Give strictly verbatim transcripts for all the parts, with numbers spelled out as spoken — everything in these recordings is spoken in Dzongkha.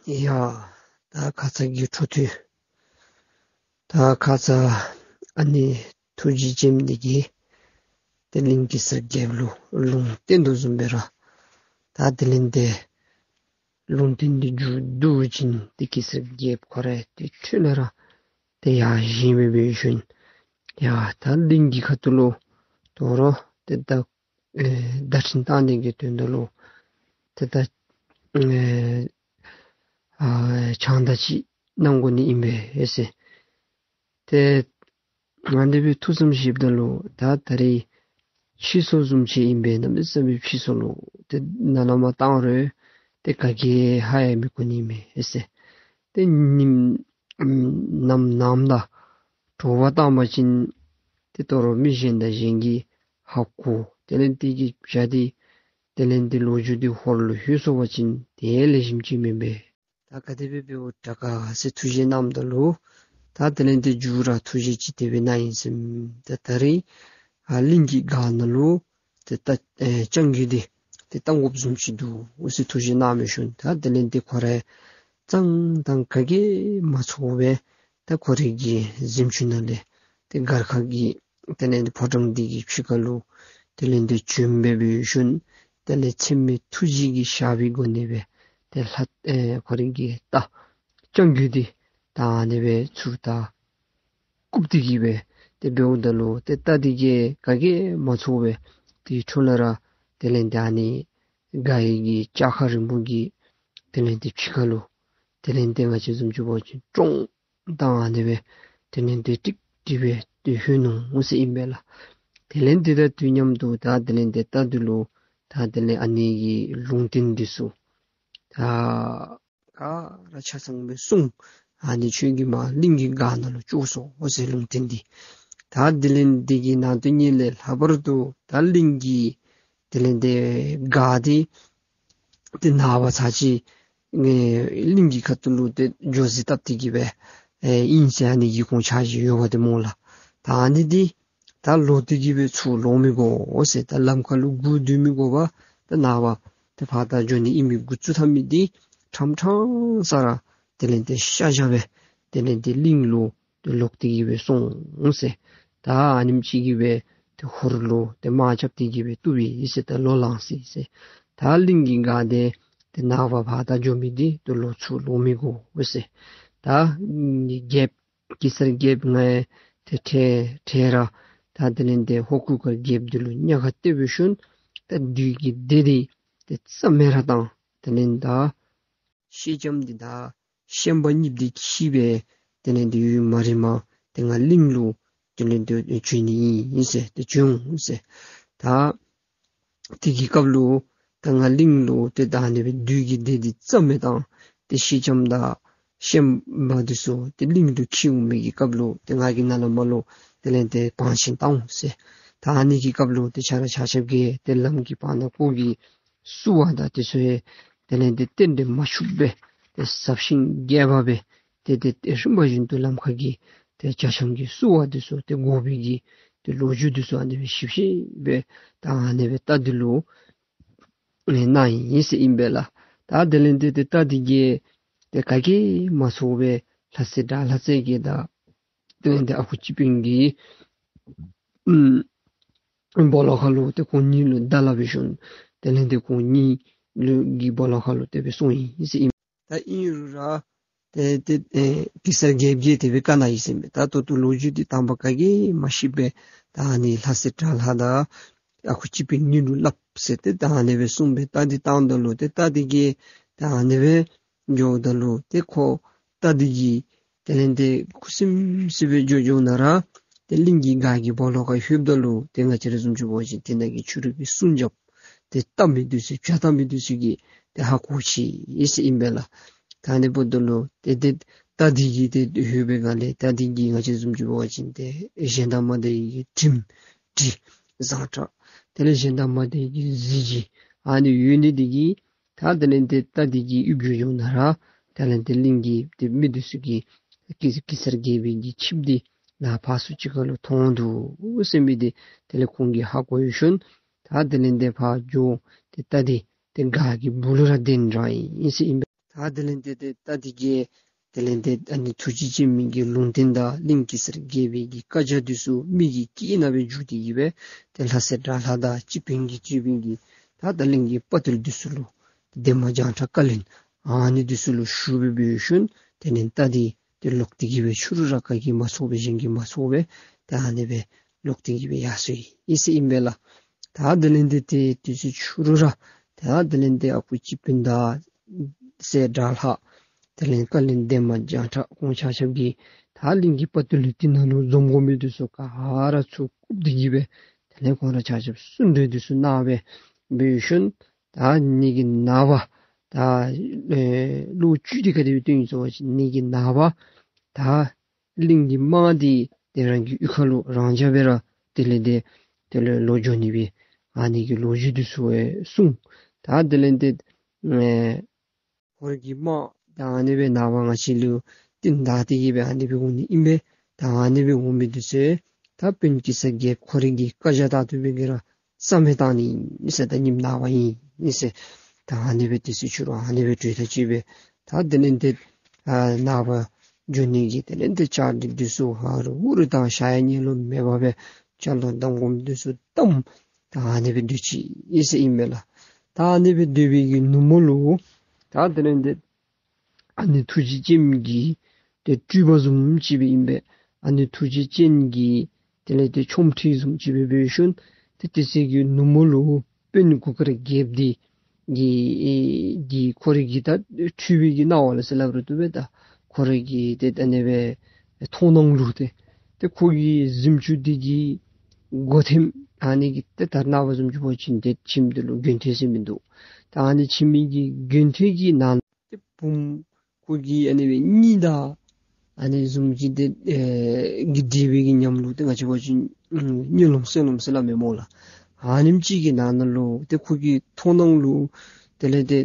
ཡ། ད་ཁ་ཙ་གི་འཕྲོ་མཐུད། ད་ཁ་ཙ་ཨ་ནི་ཐུགས་རྗེ་ཅན་འདི་གིས་ཏེ་གླིང་གེ་སར་རྒྱལཔོ་ལུ་ལུང་བསྟན་དོ་བཟུམ་སྦེ་ར། ད་དེ་ལས་ཏེ་ལུང་བསྟན་འདི་མཇུག་བསྡུ་བ་ཅིན་ཏེ་གེ་སར་རྒྱལཔོ་ཁོ་ར་ཏེ་ཁྲོས་ལས་ར་ཏེ་ཡར་བཞེངས་སྦེ་འབད་ཞིནམ་ཡ་ད་གླིང་གི་ཁ་ཐུག་ལུ་དོ་རུང་ཏེ་ད་ཨེ་བརྡ་འཕྲིན་བཏང་ནི་གི་དོན་དག་ལུ་ཏེ་ད་ཨེ་ཨ་བྱང་ད་ཅིག་གནང་དགོ་ནི་ཨིན་པས་ཟེར། ཏེ་ང་འདི་སྦེ་ཐུགས་བསམ་བཞེསཔ་ད་ལུ་ད་ད་རིས་ཕྱི་སོ་བཟུམ་ཅིག་ཨིན་པས། གནམ་མེད་ས་མེད་ཕྱི་སོ་ལུ་ཏེ་ནཱ་ལས་མར་བཏང་རུང་ཏེ་ག་གིས་ཧ་ཡང་མི་གོ་ནི་མས་ཟེར། ཏེ་ཉིམ་ནམ་ནམ་དང་དྲོ་པ་བཏང་པ་ཅིན་ཏེ་དོ་རུང་མི་གཞན་དང་གཞན་གྱིས་ཧ་གོ། དེ་ལས་དེ་གི་བྱ་འདི་དེ་ལས་ཏེ་ལོ་རྒྱུས་འདི་ཧོར་ལུ་ལྷོད་སོང་པ་ཅིན་ཏེ་ལེགས་ཤོམ་ཅིག་མེན་པས། ད་ག་དེ་སྦེ་འབདཝ་དྲག་ག་ཟེར་ཐུགས་བཞེད་གནངམ་ད་ལུ་ད་དེ་ལས་ཏེ་མཇུག་ར་ཐུགས་བཞེད་ཅིག་དེ་སྦེ་གནང་ཡི་ཟེར། ད་ད་རིས་ཨ་གླིང་གི་སྒར་ནང་ལུ་ཏེ་ད་ཨེ་སྤྱང་ཀི་འདི་ཏེ་བཏང་དགོཔ་བཟུམ་ཅིག་འདུག་ཟེར་ཐུགས་བཞེད་གནང་བའི་ཤུལ་ད་དེ་ལས་ཏེ་ཁོ་ར་གཙང་དང་ག་གིས་མ་ཚོར་བར་ད་ཁོ་རའི་གི་གཟིམ་ཅུང་ནང་ལས་ཏེ་སྒར་ཁ་གི་དེ་ལས་ཏེ་ཕོ་བྲང་འདི་གི་ཕྱི་ཁ་ལུ་དེ་ལས་ཏེ་བྱོན་སྦེ་འབད་ཞིནམ་དེ་ལས་ཚད་མེད་ཐུགས་རྗེ་གི་ཞགས་པའི་སྒོ་ནས་སྦེ་ཏེ་ལྷ་ཨེ་ཁོ་རའི་གི་རྟ་སྤྱང་ཀི་འདི་ད་ཨ་ནི་སྦེ་ཚུར་ད་བཀུག་སྟེ་གི་སྦེ་ཏེ་འབདཝ་ད་ལུ་ཏེ་རྟ་འདི་གིས་ག་གིས་མ་ཚོར་བར་ཏེ་འཕྲོ་ལས་ར་དེ་ལས་ཏེ་ཨ་ནི་སྒར་གྱི་ལྕགས་མཁར་རིང་པོ་གི་དེ་ལས་ཏེ་ཕྱི་ཁ་ལུ་དེ་ལས་ཏེ་ང་བཅས་བཟུམ་ཅིག་འབད་བ་ཅིན་ཀྲོང་ད་ཨ་ནི་སྦེ་དེ་ལས་ཏེ་ཀྲིག་ཀྲི་སྦེ་ཏེ་ལྷོད་ནུག་ཟེར་ཨིན་པས་ལགས། དེ་ལས་ཏེ་ད་དུས་མཉམ་དུ་ད་དེ་ལས་ཏེ་རྟ་འདི་ལུ་ད་དེ་ལས་ཨ་ནི་གི་ལུང་བསྟན་འདི་ཚུ་ད་ག་ར་ཆ་ཚང་སྦེ་གསུངས། ཨ་ནི་ཁྱོད་ཀྱིས་མར་གླིང་གི་སྒར་ནང་ལུ་བཅུག་སོང་ཟེར་ལུང་བསྟན་འདི། ད་དེ་ལས་འདི་གི་ནང་དོན་ཉིད་ལས་ལྷག་པར་དུ་ད་གླིང་གི་དེ་ལས་ཏེ་སྒར་འདི་ཏེ་ནངས་པ་ཚར་ཅིག་ཨེ་གླིང་གི་ཁ་ཐུག་ལུ་ཏེ་འགྱོ་ཟེར་བཏབ་སྟེ་གི་སྦེ་ཨེ་ཨིན་ཟེར་ཨ་ནི་ཡི་གུ་ཆགས་ཅི་ཡོདཔ་འདི་སྨོ་ལགས། ད་ཨ་ནི་འདི་ད་ལོག་སྟེ་གི་སྦེ་ཚུར་ལོག་མི་དགོ་ཟེར། ད་ལམ་ཁ་ལུ་སྒུག་སྡོད་མི་དགོ་པར་ད་ནངས་པ་ཏེ་ཕར་ད་འགྱོ་ནི་ཨིན་མི་འགོ་བཙུགས་ཐབས་མི་འདི་ཁྲམ་ཁྲམ་ས་ར་དེ་ལས་ཏེ་ཤ་ཞ་སྦེ་དེ་ལས་ཏེ་གླིང་ལུ་ཏེ་ལོག་སྟེ་གི་སྦེ་སོང་ཟེར། ད་ཨ་ནེམ་ཅིག་གིས་སྦེ་ཏེ་ཧོར་ལུ་ཏེ་དམག་རྐྱབ་སྟེ་གི་སྦེ་བཏུབ་པས་ཟེར། ད་ལོག་ལངས་ཟེར་ཟེར། ད་གླིང་གི་སྒར་འདི་ཏེ་ནངས་པ་ཕར་ད་འགྱོ་མི་འདི་ཏེ་ལོག་ཚུར་ལོག་མི་དགོ་ཟེར། ད་རྒྱལཔོ་གེ་སར་རྒྱལཔོ་ང་ཏེ་ཁྲལ་ཁྲལ་ར་ད་དེ་ལས་ཏེ་ཧོར་གུར་དཀར་རྒྱལཔོ་འདི་ལུ་ཉེན་ཁ་གཏད་པའི་ཤུལ་ད་བདུད་ཀྱི་སྡེ་འདི་ཏེ་རྩ་མེད་ར་བཏང་། དེ་ལས་ད་སེང་ལྕམ་འདི་དང་ཤན་པ་གཉིས་འདི་འཁྱིད་སྦེ་དེ་ལས་ཏེ་ཡུན་མ་རིངམ་དེ་ང་གླིང་ལུ་དེ་ལས་ཏེ་བྱོན་ནི་ཨིན་ཟེར། ཏེ་བྱོན་ཟེར། ད་དེ་གི་སྐབས་ལུ་ད་ང་གླིང་ལུ་ཏེ་ད་ཨ་ནི་སྦེ་བདུད་ཀྱི་སྡེ་འདི་རྩ་མེད་བཏང་། ཏེ་སེང་ལྕམ་དང་ཤན་པ་འདི་ཚུ་ཏེ་གླིང་དུ་འཁྱིད་འོང་མི་གི་སྐབས་ལུ་ཏེ་ང་གིས་ནཱ་ལས་མར་ལུ་དེ་ལས་ཏེ་བང་ཆེན་བཏང་འོང་ཟེར། ད་ཨ་ནི་གི་སྐབས་ལུ་ཏེ་ཁྱེད་ར་ཆ་ཁྱབ་ཀྱིས་ཏེ་ལམ་གྱི་བར་ན་ཀོ་གི་བསུ་བ་དང་དེ་ཚུ་ཡང་དེ་ལས་ཏེ་རྟེན་འབྲེལ་མ་འཆུགས་པར་ཏེ་ཟབ་ཞིང་རྒྱས་པ་སྦེ་ཏེ་ཏེ་ཏེ་རིམ་པ་བཞིན་དུ་ལམ་ཁ་གི་ཏེ་ཇ་ཆང་གི་བསུ་བ་འདི་ཚུ་ཏེ་དགོ་པའི་གི་ཏེ་ལོ་རྒྱུས་འདི་ཚུ་ཨ་ནི་སྦེ་ཞིབ་ཞིབ་སྦེ་ད་ཨ་ནི་སྦེ་རྟ་འདི་ལུ་ཨེ་གནང་ཡི་ཟེར་ཨིན་པས་ལགས། ད་དེ་ལས་ཏེ་ཏེ་རྟ་འདི་གིས་ཏེ་ག་གིས་མ་ཚོར་བར་ལྷ་སྲས་དགྲ་ལྷ་རྩེ་རྒྱལ་དང་དེ་ལས་ཏེ་ཨ་ཁུ་སྤྱི་དཔོན་གྱི་ཨམ་སྦོ་ལོགས་ཁ་ལུ་ཏེ་ཁོང་གཉིས་ལུ་བརྡ་སླབ་པའི་ཤུལ་དེ་ལས་ཏེ་ཁོང་གཉིས་ལུ་གི་སྦོ་ལོགས་ཁ་ལུ་ཏེ་སྦེ་སོང་ཡི་ཟེར་ཨིན། ད་ཨིན་རུང་ར་ཏེ་ཏེ་ཨེ་གེ་སར་རྒྱལཔོ་གིས་དེ་སྦེ་བཀའ་གནང་ཡི་ཟེར་མས། ད་ད་ལྟོ་ལོ་རྒྱུས་འདི་དང་པ་ག་གིས་མ་ཤེས་པར་ད་ཨ་ནི་ལྷ་སྲས་དགྲ་ལྷ་དང་ཨ་ཁུ་སྤྱི་དཔོན་གཉིས་ལུ་སླབ་ཟེར་ཏེ་ད་ཨ་ནི་སྦེ་གསུངས་སྦེ་རྟ་འདི་བཏངམ་ད་ལུ་ཏེ་རྟ་འདི་གིས་ད་ཨ་ནི་སྦེ་འགྱོཝ་ད་ལུ་ཏེ་ཁོ་རྟ་འདི་གིས་དེ་ལས་ཏེ་ཁུ་སིམ་སི་སྦེ་འགྱོ་འགྱོཝ་ན་ར་ཏེ་གླིང་གི་སྒར་གྱི་སྦོ་ལོགས་ཁར་ལྷོདཔ་ད་ལུ་ཏེ་ང་བཅས་ར་བཟུམ་ཅིག་འབད་བ་ཅིན་དེ་ནང་གི་ཕྱི་རུ་གི་སྲུང་སྐྱོབ་ཏེ་བལྟ་མི་འདི་ཚུ་བྱ་བལྟ་མི་འདི་ཚུ་གིས་ཏེ་ཧ་གོ་ཅི་ཨིན་ཟེར་ཨིན་པས་ལགས། ད་ཨ་ནི་འབདཝ་ད་ལུ་ཏེ་ཏེ་རྟ་འདི་གིས་ཏེ་ལྷོད་པའི་སྒང་ལས་རྟ་འདི་གིས་ང་བཅས་བཟུམ་ཅིག་འབད་བ་ཅིན་ཏེ་གཞན་དང་མ་འདྲ་བའི་གི་དྲིམ་དྲི་བཟང་དྲགས། དེ་ལས་གཞན་དང་མ་འདྲ་བའི་གི་གཟི་བརྗིད་ཨ་ནི་ཡོད་ནི་འདི་གིས་ད་དེ་ལས་ཏེ་རྟ་འདི་གིས་ཡུལ་བརྒྱུད་འགྱོ་ན་ར་དེ་ལས་ཏེ་གླིང་གི་ཏེ་མི་འདི་ཚུ་གིས་གེ་གེ་སར་རྒྱལ་པོའི་གི་ཆིབས་འདི་ནཱ་ཕར་ཚུར་ཅིག་ཁར་ལུ་མཐོང་འདུག་ཟེར་མི་འདི་དེ་ལས་ཁོང་གིས་ཧ་གོ་ཡོད་ཤུལ་ད་དེ་ལས་ཏེ་ཕར་འགྱོ་ཏེ་རྟ་འདི་ཏེ་སྒར་གྱི་སྦུག་ལུ་ར་གདན་དྲངས་ཡི་ཟེར་ཨིན་པས། ད་དེ་ལས་ཏེ་ཏེ་ད་དེ་གིས་དེ་ལས་ཏེ་ཨ་ནི་ཐུགས་རྗེ་ཅན་མའི་གི་ལུང་བསྟན་དང་གླིང་གེ་སར་རྒྱལ་པོའི་གི་བཀའ་རྒྱ་འདི་ཚུ་མི་གི་སྐད་ནང་སྦེ་བསྒྱུར་ཏེ་གི་སྦེ་ཏེ་ལྷ་སྲས་དགྲ་ལྷ་དང་སྤྱི་དཔོན་གྱིས་གཙོས་པའི་གི་ད་ད་གླིང་གི་དཔའ་བརྟུལ་འདི་ཚུ་ལུ་འདན་མ་བྱང་ཁྲ་བཀའ་བློན་ཨ་ནི་འདི་ཚུ་ལུ་ཞུ་སྦེ་འབད་ཞིནམ་དེ་ལས་ད་འདི་ཏེ་ལོག་སྟེ་གི་སྦེ་ཕྱི་རུ་ར་ག་གིས་མ་ཚོར་བར་གཞན་གྱིས་མ་ཚོར་བར་ད་ཨ་ནི་སྦེ་ལོག་སྟེ་གི་སྦེ་ཡར་སོ་ཡི་ཟེར་ཨིན་པས་ལགས། ད་དེ་ལས་ཏེ་ཏེ་དུས་ཚོད་ཕྱི་རུ་ར་ད་དེ་ལས་ཏེ་ཨ་ཁུ་སྤྱི་དཔོན་དང་སྲས་དགྲ་ལྷ་དེ་ལས་བཀའ་བློན་འདན་མ་བྱང་ཁྲ་ཁོང་ཆ་ཁྱབ་ཀྱིས་ད་གླིང་གི་དཔའ་བརྟུལ་འདི་ནང་ལུ་འཛོམས་དགོ་མི་འདི་ཚུ་ག་ར་ཚུར་བཀུག་སྟེ་གི་སྦེ་དེ་ལས་ཁོང་ར་ཆ་ཁྱབ་གསུང་གྲོས་འདི་ཚུ་གནང་སྦེ་འབད་ཞིནམ་ད་ཨ་ནི་གི་ནངས་པ་ད་ཨེ་ལོ་རྒྱུས་འདི་ག་དེ་སྦེ་སྟོན་ཡི་ཟེར་བ་ཅིན་ཨ་ནི་གི་ནངས་པ་ད་གླིང་གི་དམག་འདི་ཏེ་རང་གི་གཡུས་ཁ་ལུ་རང་འཇགས་སྦེ་ར་དེ་ལས་ཏེ་དེ་ལས་ལོག་འགྱོ་ནི་སྦེ་ཨ་ནི་གི་ལོ་རྒྱུས་འདི་ཚུ་ཡང་གསུངས། ད་དེ་ལས་ཏེ་ཨེ་ཁོ་རའི་གི་དམག་ད་ཨ་ནི་སྦེ་ནངས་པ་ང་བཅས་ལུ་རྟིང་བདའ་སྟེ་གི་སྦེ་ཨ་ནི་སྦེ་འོང་ནི་ཨིན་པས། ད་ཨ་ནི་སྦེ་འོང་མི་འདི་ཚུ་ད་དཔོན་གེ་སར་རྒྱལཔོ་ཁོ་རའི་གི་བཀའ་རྒྱ་ལྟར་དུ་སྦེ་གི་ར་རྩ་མེད་བཏང་ནི་ཨིན་ཟེར། ད་ཉིནམ་ནངས་པ་ཨིན་ཟེར། ད་ཨ་ནི་སྦེ་དུས་ཚོད་ཕྱི་རུ་ཨ་ནི་སྦེ་གྲོས་ཐག་བཅད་སྦེ་ད་དེ་ལས་ཏེ་ཨ་ནངས་པ་འགྱོ་ནི་གི་དེ་ལས་ཏེ་བཅའ་སྒྲིག་འདི་ཚུ་ཧ་རུ་ཧུ་རུ་དང་ཞག་ཡང་ཉལ་ལོང་མེད་པར་སྦེ་ཆ་ལོ་གདམ་གོམ་འདི་ཚུ་བསྡམས། ད་ཨ་ནི་སྦེ་སྡོད་ཅི་ཨིན་ཟེར་ཨིན་པས་ལགས། ད་ཨ་ནི་སྦེ་སྡོད་པའི་གི་ནུབ་མོ་ལུ་ད་དེ་ལས་ཏེ་ཨ་ནི་ཐུགས་རྗེ་ཅན་གྱི་ཏེ་སྤྲུལ་པ་བཟུམ་ཅིག་སྦེ་ཨིན་པས། ཨ་ནི་ཐུགས་རྗེ་ཅན་གྱི་དེ་ལས་ཏེ་ཆོ་འཕྲུལ་བཟུམ་ཅིག་སྦེ་འབད་ཞིནམ་ཏེ་དེ་ཚེ་གི་ནུབ་མོ་ལུ་དཔོན་གུར་དཀར་རྒྱལཔོ་འདི་གི་གི་ཁོ་རའི་གི་ད་འཁྲུལ་པའི་གི་སྣང་བ་ལ་ཟེར་སླབ་རུང་བཏུབ་པས། ད་ཁོ་རའི་གི་ཏེ་ཨ་ནི་སྦེ་མཐོང་སྣང་ལུ་ཏེ་ཏེ་ཁོ་གི་གཟིམ་ཅུང་འདི་གི་སྒོ་ཐེམ་ཨ་ནི་གི་ཏེ་ད་རེས་ནངས་པ་བཟུམ་ཅིག་འབད་བ་ཅིན་ཏེ་ཁྱིམ་འདི་ལུ་མགོན་ཐེམ་ཟེར་མི་འདུག། ད་ཨ་ནི་ཁྱིམ་གྱི་མགོན་ཐེམ་གྱི་ནང་ཏེ་བུམོ་ཁོ་གི་ཨ་ནི་སྦེ་གཉིད་དང་ཨ་ནི་བཟུམ་ཅིག་ཏེ་ཨེ་གི་འདྲེས་པའི་གི་ཉམས་ལུ་ཏེ་ང་བཅས་འབད་བ་ཅིན་ཨམ་གཉིད་ལོང་སེམས་ལོང་ཟེར་སླབ་མས་སྨོ་ལགས། ཨ་ནེམ་ཅིག་གི་ནང་ན་ལུ་ཏེ་ཁོ་གི་མཐོང་སྣང་ལུ་དེ་ལས་ཏེ་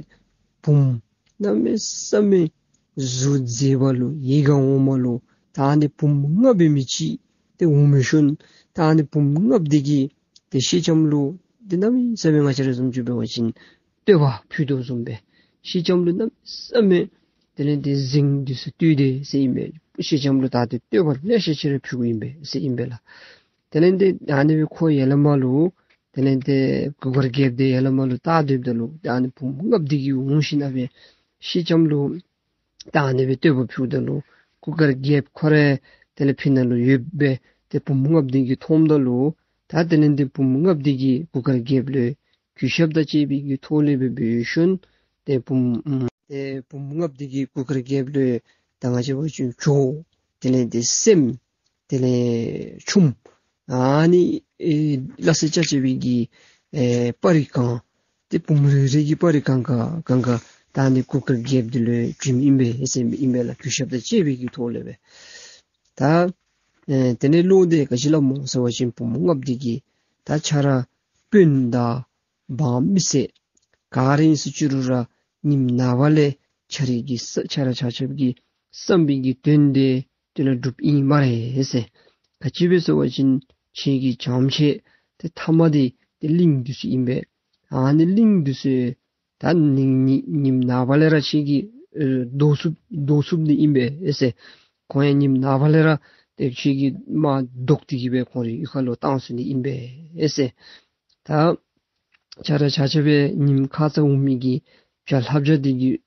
བུམོ་གནམ་མེད་ས་མེད་གཟུགས་མཛེས་པ་ལུ་ཡིད་ག་འོང་མ་ལུ་ད་ཨ་ནི་བུམོ་ལྔ་འབད་མི་ཅིག་ཏེ་འོང་མི་ཤུལ་ད་ཨ་ནི་བུམོ་ལྔ་འདི་གིས་ཏེ་སེང་ལྕམ་ལུ་ཏེ་གནམ་མེད་ས་མེད་ང་བཅས་ར་བཟུམ་ཅིག་འབད་བ་ཅིན་བསྟོད་པ་ཕུལ་དོ་བཟུམ་སྦེ་སེང་ལྕམ་ལུ་གནམ་མེད་ས་མེད་དེ་ལས་ཏེ་གཟིངས་འདི་ཚུ་བསྟོད་དེ་ཟེར་ཨིན་པས། སེང་ལྕམ་ལུ་ད་ཏེ་བསྟོད་པ་ལེ་ཤ་ཅིག་ར་ཕུལཝ་ཨིན་པས་ཟེར་ཨིན་པས་ལགས། དེ་ལས་ཏེ་ཨ་ནི་སྦེ་ཁོ་ཡར་ལས་མར་ལུ་དེ་ལས་ཏེ་གུར་དཀར་རྒྱལཔོ་འདི་ཡར་ལས་མར་ལུ་བལྟ་སྡོདཔ་ད་ལུ་ད་ཨ་ནི་བུམོ་ལྔ་འདི་གིས་འོང་ཞིནམ་སྦེ་སེང་ལྕམ་ལུ་ད་ཨ་ནི་སྦེ་བསྟོད་པ་ཕུལཝ་ད་ལུ་གུར་དཀར་རྒྱལཔོ་ཁོ་ར་དེ་ལས་ཕི་ནང་ལུ་ཡོདཔ་སྦེ་ཏེ་བུམོ་ལྔ་འདི་གིས་མཐོངམ་ད་ལུ་ད་དེ་ལས་ཏེ་བུམོ་ལྔ་འདི་གིས་གུར་དཀར་རྒྱལཔོ་ལུ་གུས་ཞབས་དང་བཅས་པའི་གི་ཐོག་ལས་སྦེ་འབད་ཞིནམ་ཏེ་བུམོ་ཏེ་བུམོ་ལྔ་འདི་གིས་གུར་དཀར་རྒྱལཔོ་ལུ་ད་ང་བཅས་འབད་བ་ཅིན་ཁྱོད་དེ་ལས་ཏེ་སྲསམོ་དེ་ལས་ཆུང་ཨ་ནི་ཨེ་ལ་སེ་ཅ་ཅེ་བའི་གི་ཨེ་སྤར་རི་གང་ཏེ་བུམོ་རེ་རེ་གི་སྤར་རི་གང་ག་གང་ག་ད་ཨ་ནི་གུར་དཀར་རྒྱལཔོ་འདི་ལུ་བྱིནམ་ཨིན་པས་ཟེར་ཨིན་པས་ལགས། གུས་ཞབས་དང་བཅས་པའི་གི་ཐོག་ལས་སྦེ་ད་ཨེ་དེ་ལས་བློ་འདི་ག་ཅི་སླབ་སྨོ་ཟེར་བ་ཅིན་བུམོ་ལྔ་འདི་གིས་ད་ཁྱོད་ར་དཔོན་དང་འབངས་མི་སེར་ག་ར་ཨིན་ཟེར་ཅི་རུང་ར་ཉིནམ་ནངས་པ་ལས་ཁྱོད་རའི་གི་ས་ཁྱོད་ར་ཆ་ཁྱབ་ཀྱི་བསམ་པའི་གི་དོན་འདི་དེ་ལས་འགྲུབ་ཨིན་སྨ་རེ་ཟེར། ག་ཅི་སྦེ་ཟེར་བ་ཅིན་ཁྱོད་ཀྱི་བྱམས་ཆེ་ཏེ་ཐ་མ་འདི་ཏེ་གླིང་འདི་ཚུ་ཨིན་པས། ཨ་ནི་གླིང་འདི་ཚུ་ད་ཉིནམ་ཉིནམ་ཉིནམ་ནངས་པ་ལས་ར་ཁྱོད་ཀྱིས་ཨེ་བཟློག་ཚུགསཔ་བཟློག་ཚུགསཔ་ནི་ཨིན་པས་ཟེར། ཁོང་ཡང་ཉིནམ་ནངས་པ་ལས་ར་ཏེ་ཁྱོད་ཀྱིས་དམག་བཟློག་སྟེ་གི་སྦེ་ཁོང་རའི་གཡུས་ཁ་ལུ་བཏང་ཚུགས་ནི་ཨིན་པས་ཟེར། ད་ཁྱོད་ར་ཆ་ཁྱབ་སྦེ་ཉིནམ་ཁ་ཙ་འོང་མི་གི་བྱ་ལྷ་བྱ་འདི་གིས་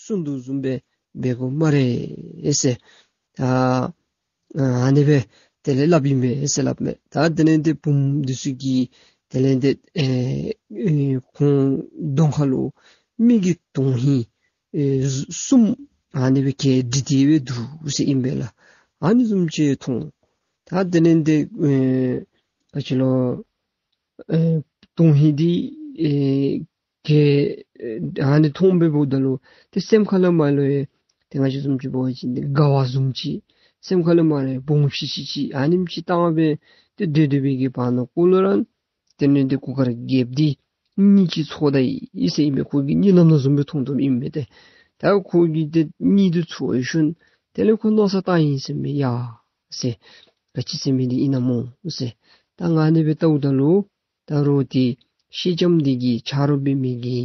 གསུངས་དོ་བཟུམ་སྦེ་འབད་དགོ་སྨ་རེ་ཟེར། ད་ཨ་ནི་སྦེ་དེ་ལས་སླབ་ཨིན་པས་ཟེར་སླབ་མས། ད་དེ་ལས་ཏེ་བུམོ་འདི་ཚུ་གིས་དེ་ལས་ཏེ་ཨེ་ཨེ་ཁོང་གདོང་ཁ་ལུ་མི་གི་དོན་ཧིང་ཨེ་གསུམ་ཨ་ནི་སྦེ་གྱལ་སྒྲིག་སྟེ་སྦེ་འདུག་ཟེར་ཨིན་པས་ལགས། ཨ་ནི་བཟུམ་ཅིག་མཐོང་། ད་དེ་ལས་ཏེ་ཨེ་ག་ཅི་ལོ་ཨེ་དོན་ཧིང་འདི་ཨེ་གྱལ་ཨ་ནི་མཐོངམ་སྦེ་འབདཝ་ད་ལུ་ཏེ་སེམས་ཁ་ལས་མར་ལུ་ཡང་ཏེ་ང་བཅས་བཟུམ་ཅིག་འབད་བ་ཅིན་ཏེ་དགའ་བ་བཟུམ་ཅིག་སེམས་ཁ་ལས་མར་ལུ་ཡང་སྦོམ་ཤི་ཤི་ཅིག་ཨ་ནེམ་ཅིག་བཏང་སྦེ་ཏེ་སྡོད་སྡོད་པའི་གི་བར་ན་ཀོ་ལོ་ར་དེ་ལས་ཏེ་གུར་དཀར་རྒྱལཔོ་འདི་གཉིད་ཅིག་ཚོར་ད་ཡི་ཟེར་ཨིན་མས། ཁོ་གིས་གཉིད་ལམ་ནང་བཟུམ་སྦེ་མཐོང་དོ་ཨིན་མས། ཏེ་ད་ཁོ་གིས་ཏེ་གཉིད་འདི་ཚོར་ཞིནམ་དེ་ལས་ཁོ་མནོ་བསམ་བཏང་ཡི་ཟེར་མས། ཡ་ཟེར་ག་ཅི་ཟེར་མི་འདི་ཨིན་ན་སྨོ་ཟེར། ད་ང་ཨ་ནི་སྦེ་བལྟཝ་ད་ལུ་ད་རུང་ཏེ་སེང་ལྕམ་འདི་གི་ཆ་རོགས་འབད་མི་གི་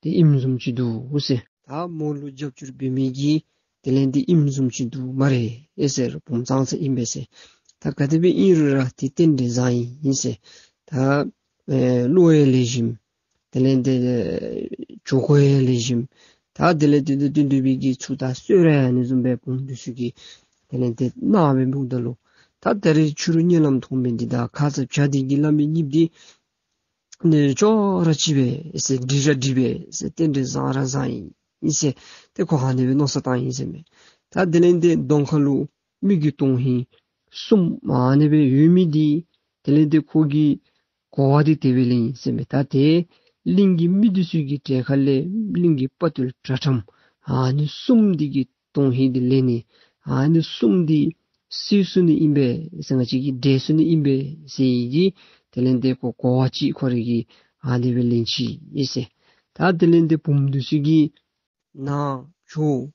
ཏེ་ཨིནམ་བཟུམ་ཅིག་འདུག་ཟེར། ད་མོ་ལུ་རྒྱབ་སྐྱོར་འབད་མི་གི་དེ་ལས་འདི་ཨིནམ་བཟུམ་ཅིག་འདུག་སྨ་རེ་ཨེ་ཟེར། བུམོ་གཙང་ས་ཨིན་པས་ཟེར། ད་ག་དེ་སྦེ་ཨིན་རུང་ར་ཏེ་རྟེན་འབྲེལ་བཟང་ཡི་ཟེར། ད་ཨེ་བློ་ཡང་ལེགས་ཤོམ། དེ་ལས་འདི་ཨེ་འགྱོ་སྒོ་ཡང་ལེགས་ཤོམ། ད་དེ་ལས་འདི་འདི་འདི་འདི་སྦེ་གི་ཚུལ་དང་སྲོལ་ར་ཨ་ནི་བཟུམ་སྦེ་བུམོ་འདི་ཚུ་གིས་དེ་ལས་འདི་གནང་སྦེ་འབདཝ་ད་ལུ་ད་ད་རེས་ཕྱི་རུ་གཉིད་ལམ་མཐོང་མི་འདི་དང་ཁ་ཙ་བྱ་འདི་གིས་སླབ་མི་གཉིས་འདི་ནི་ཅོག་ར་གཅིག་པས་ཟེར། འགྲིག་ར་འགྲིག་པས་ཟེར། རྟེན་འབྲེལ་བཟང་ར་བཟང་ཡི་ཟེར། ཏེ་ཁོ་ཨ་ནི་སྦེ་མནོ་བསམ་བཏང་ཡི་ཟེར་མས། ད་དེ་ལས་འདི་གདོང་ཁ་ལུ་མི་གི་དོན་ཧིང་གསུམ་ཨ་ནི་སྦེ་ཡོད་མི་འདི་དེ་ལས་འདི་ཁོ་གི་གོ་བ་འདི་དེ་སྦེ་ལེན་ཡི་ཟེར་མས། ད་ཏེ་གླིང་གི་མི་འདི་ཚུ་གི་གྲལ་ཁ་ལས་གླིང་གི་དཔའ་བརྟུལ་དྲག་ཁྲམ་ཨ་ནི་གསུམ་འདི་གི་དོན་ཧིང་འདི་ལེན་ནི། ཨ་ནི་གསུམ་འདི་སེལ་ཚུགས་ནི་ཨིན་པས་ཟེར། ང་བཅས་ཀྱིས་འདྲེན་ཚུགས་ནི་ཨིན་པས་ཟེར་གྱི་དེ་ལས་འདི་ཁོ་གོ་བ་ཅིག་ཁོ་ར་གིས་ཨ་ནི་སྦེ་ལེན་ཅི་ཨིན་ཟེར། ད་དེ་ལས་འདི་བུམོ་འདི་ཚུ་གི་ནང་ཆོས་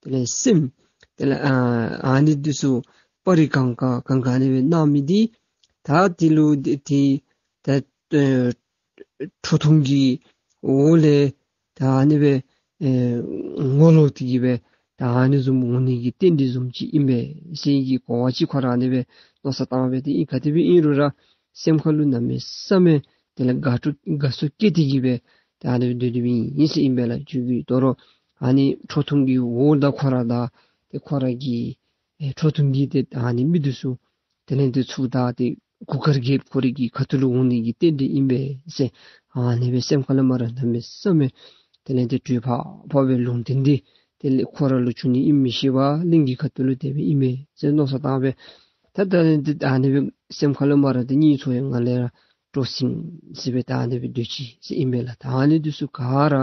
དེ་ལས་སེམས་དེ་ལས་ཨ་ཨ་ནི་འདི་ཚུ་པར་རིས་གང་ག་གང་ག་ཨ་ནི་སྦེ་གནང་མི་འདི་ད་འདི་ལུ་འདི་ཏེ་ད་ཨེ་ཁྲོ་ཐུང་གི་འོག་ལས་ད་ཨ་ནི་སྦེ་ཨེ་ངོ་ལོག་སྟེ་གི་སྦེ་ད་ཨ་ནི་བཟུམ་འོང་ནི་གི་རྟེན་འབྲེལ་བཟུམ་ཅིག་ཨིན་པས་ཟེར་གྱི་གོ་བ་ཅིག་ཁོ་ར་ཨ་ནི་སྦེ་མནོ་བསམ་བཏང་སྦེ་ཏེ་ཨིན། ག་དེ་སྦེ་ཨིན་རུང་ར་སེམས་ཁ་ལུ་གནམ་མེད་ས་མེད་དེ་ལས་དགའ་སྤྲོ་དགའ་ཚོར་སྐྱེས་ཏེ་གི་སྦེ་ད་ཨ་ནི་སྦེ་སྡོད་སྡོདཔ་ཨིན་ཟེར་ཨིན་པས་ལགས། ཁྱོད་ཀྱིས་དོ་རུང་ཨ་ནི་ཁྲོ་ཐུང་གི་འོག་དང་ཁོ་ར་དང་ཏེ་ཁོ་ར་གི་ཨེ་ཁྲོ་ཐུང་གི་ཏེ་ཨ་ནི་མི་འདི་ཚུ་དེ་ལས་འདི་ཚུ་ད་ཏེ་གུར་དཀར་རྒྱལཔོ་ཁོ་རའི་གི་ཁ་ཐུག་ལུ་འོང་ནི་གི་རྟེན་འབྲེལ་ཨིན་པས་ཟེར། ཨ་ནི་སྦེ་སེམས་ཁ་ལས་མར་གནམ་མེད་ས་མེད་དེ་ལས་འདི་དྲོད་ཕག་ཕག་སྦེ་ལུང་བསྟན་འདི་དེ་ལས་ཁོ་ར་ལུ་བྱུང་ནི་ཨིནམ་མི་ཤེས་པར་གླིང་གི་ཁ་ཐུག་ལུ་དེ་སྦེ་ཨིན་མས་ཟེར་མནོ་བསམ་བཏང་སྦེ་ད་དེ་ལས་འདི་ཨ་ནི་སྦེ་སེམས་ཁ་ལས་མར་འདི་གཉིད་ཚོར་ཡང་ང་ལས་ར་སྤྲོ་ཟིན་ཟེར་སྦེ་ད་ཨ་ནི་སྦེ་སྡོད་ཅི་ཟེར་ཨིན་པས་ལགས། ད་ཨ་ནི་འདི་ཚུ་ག་ར་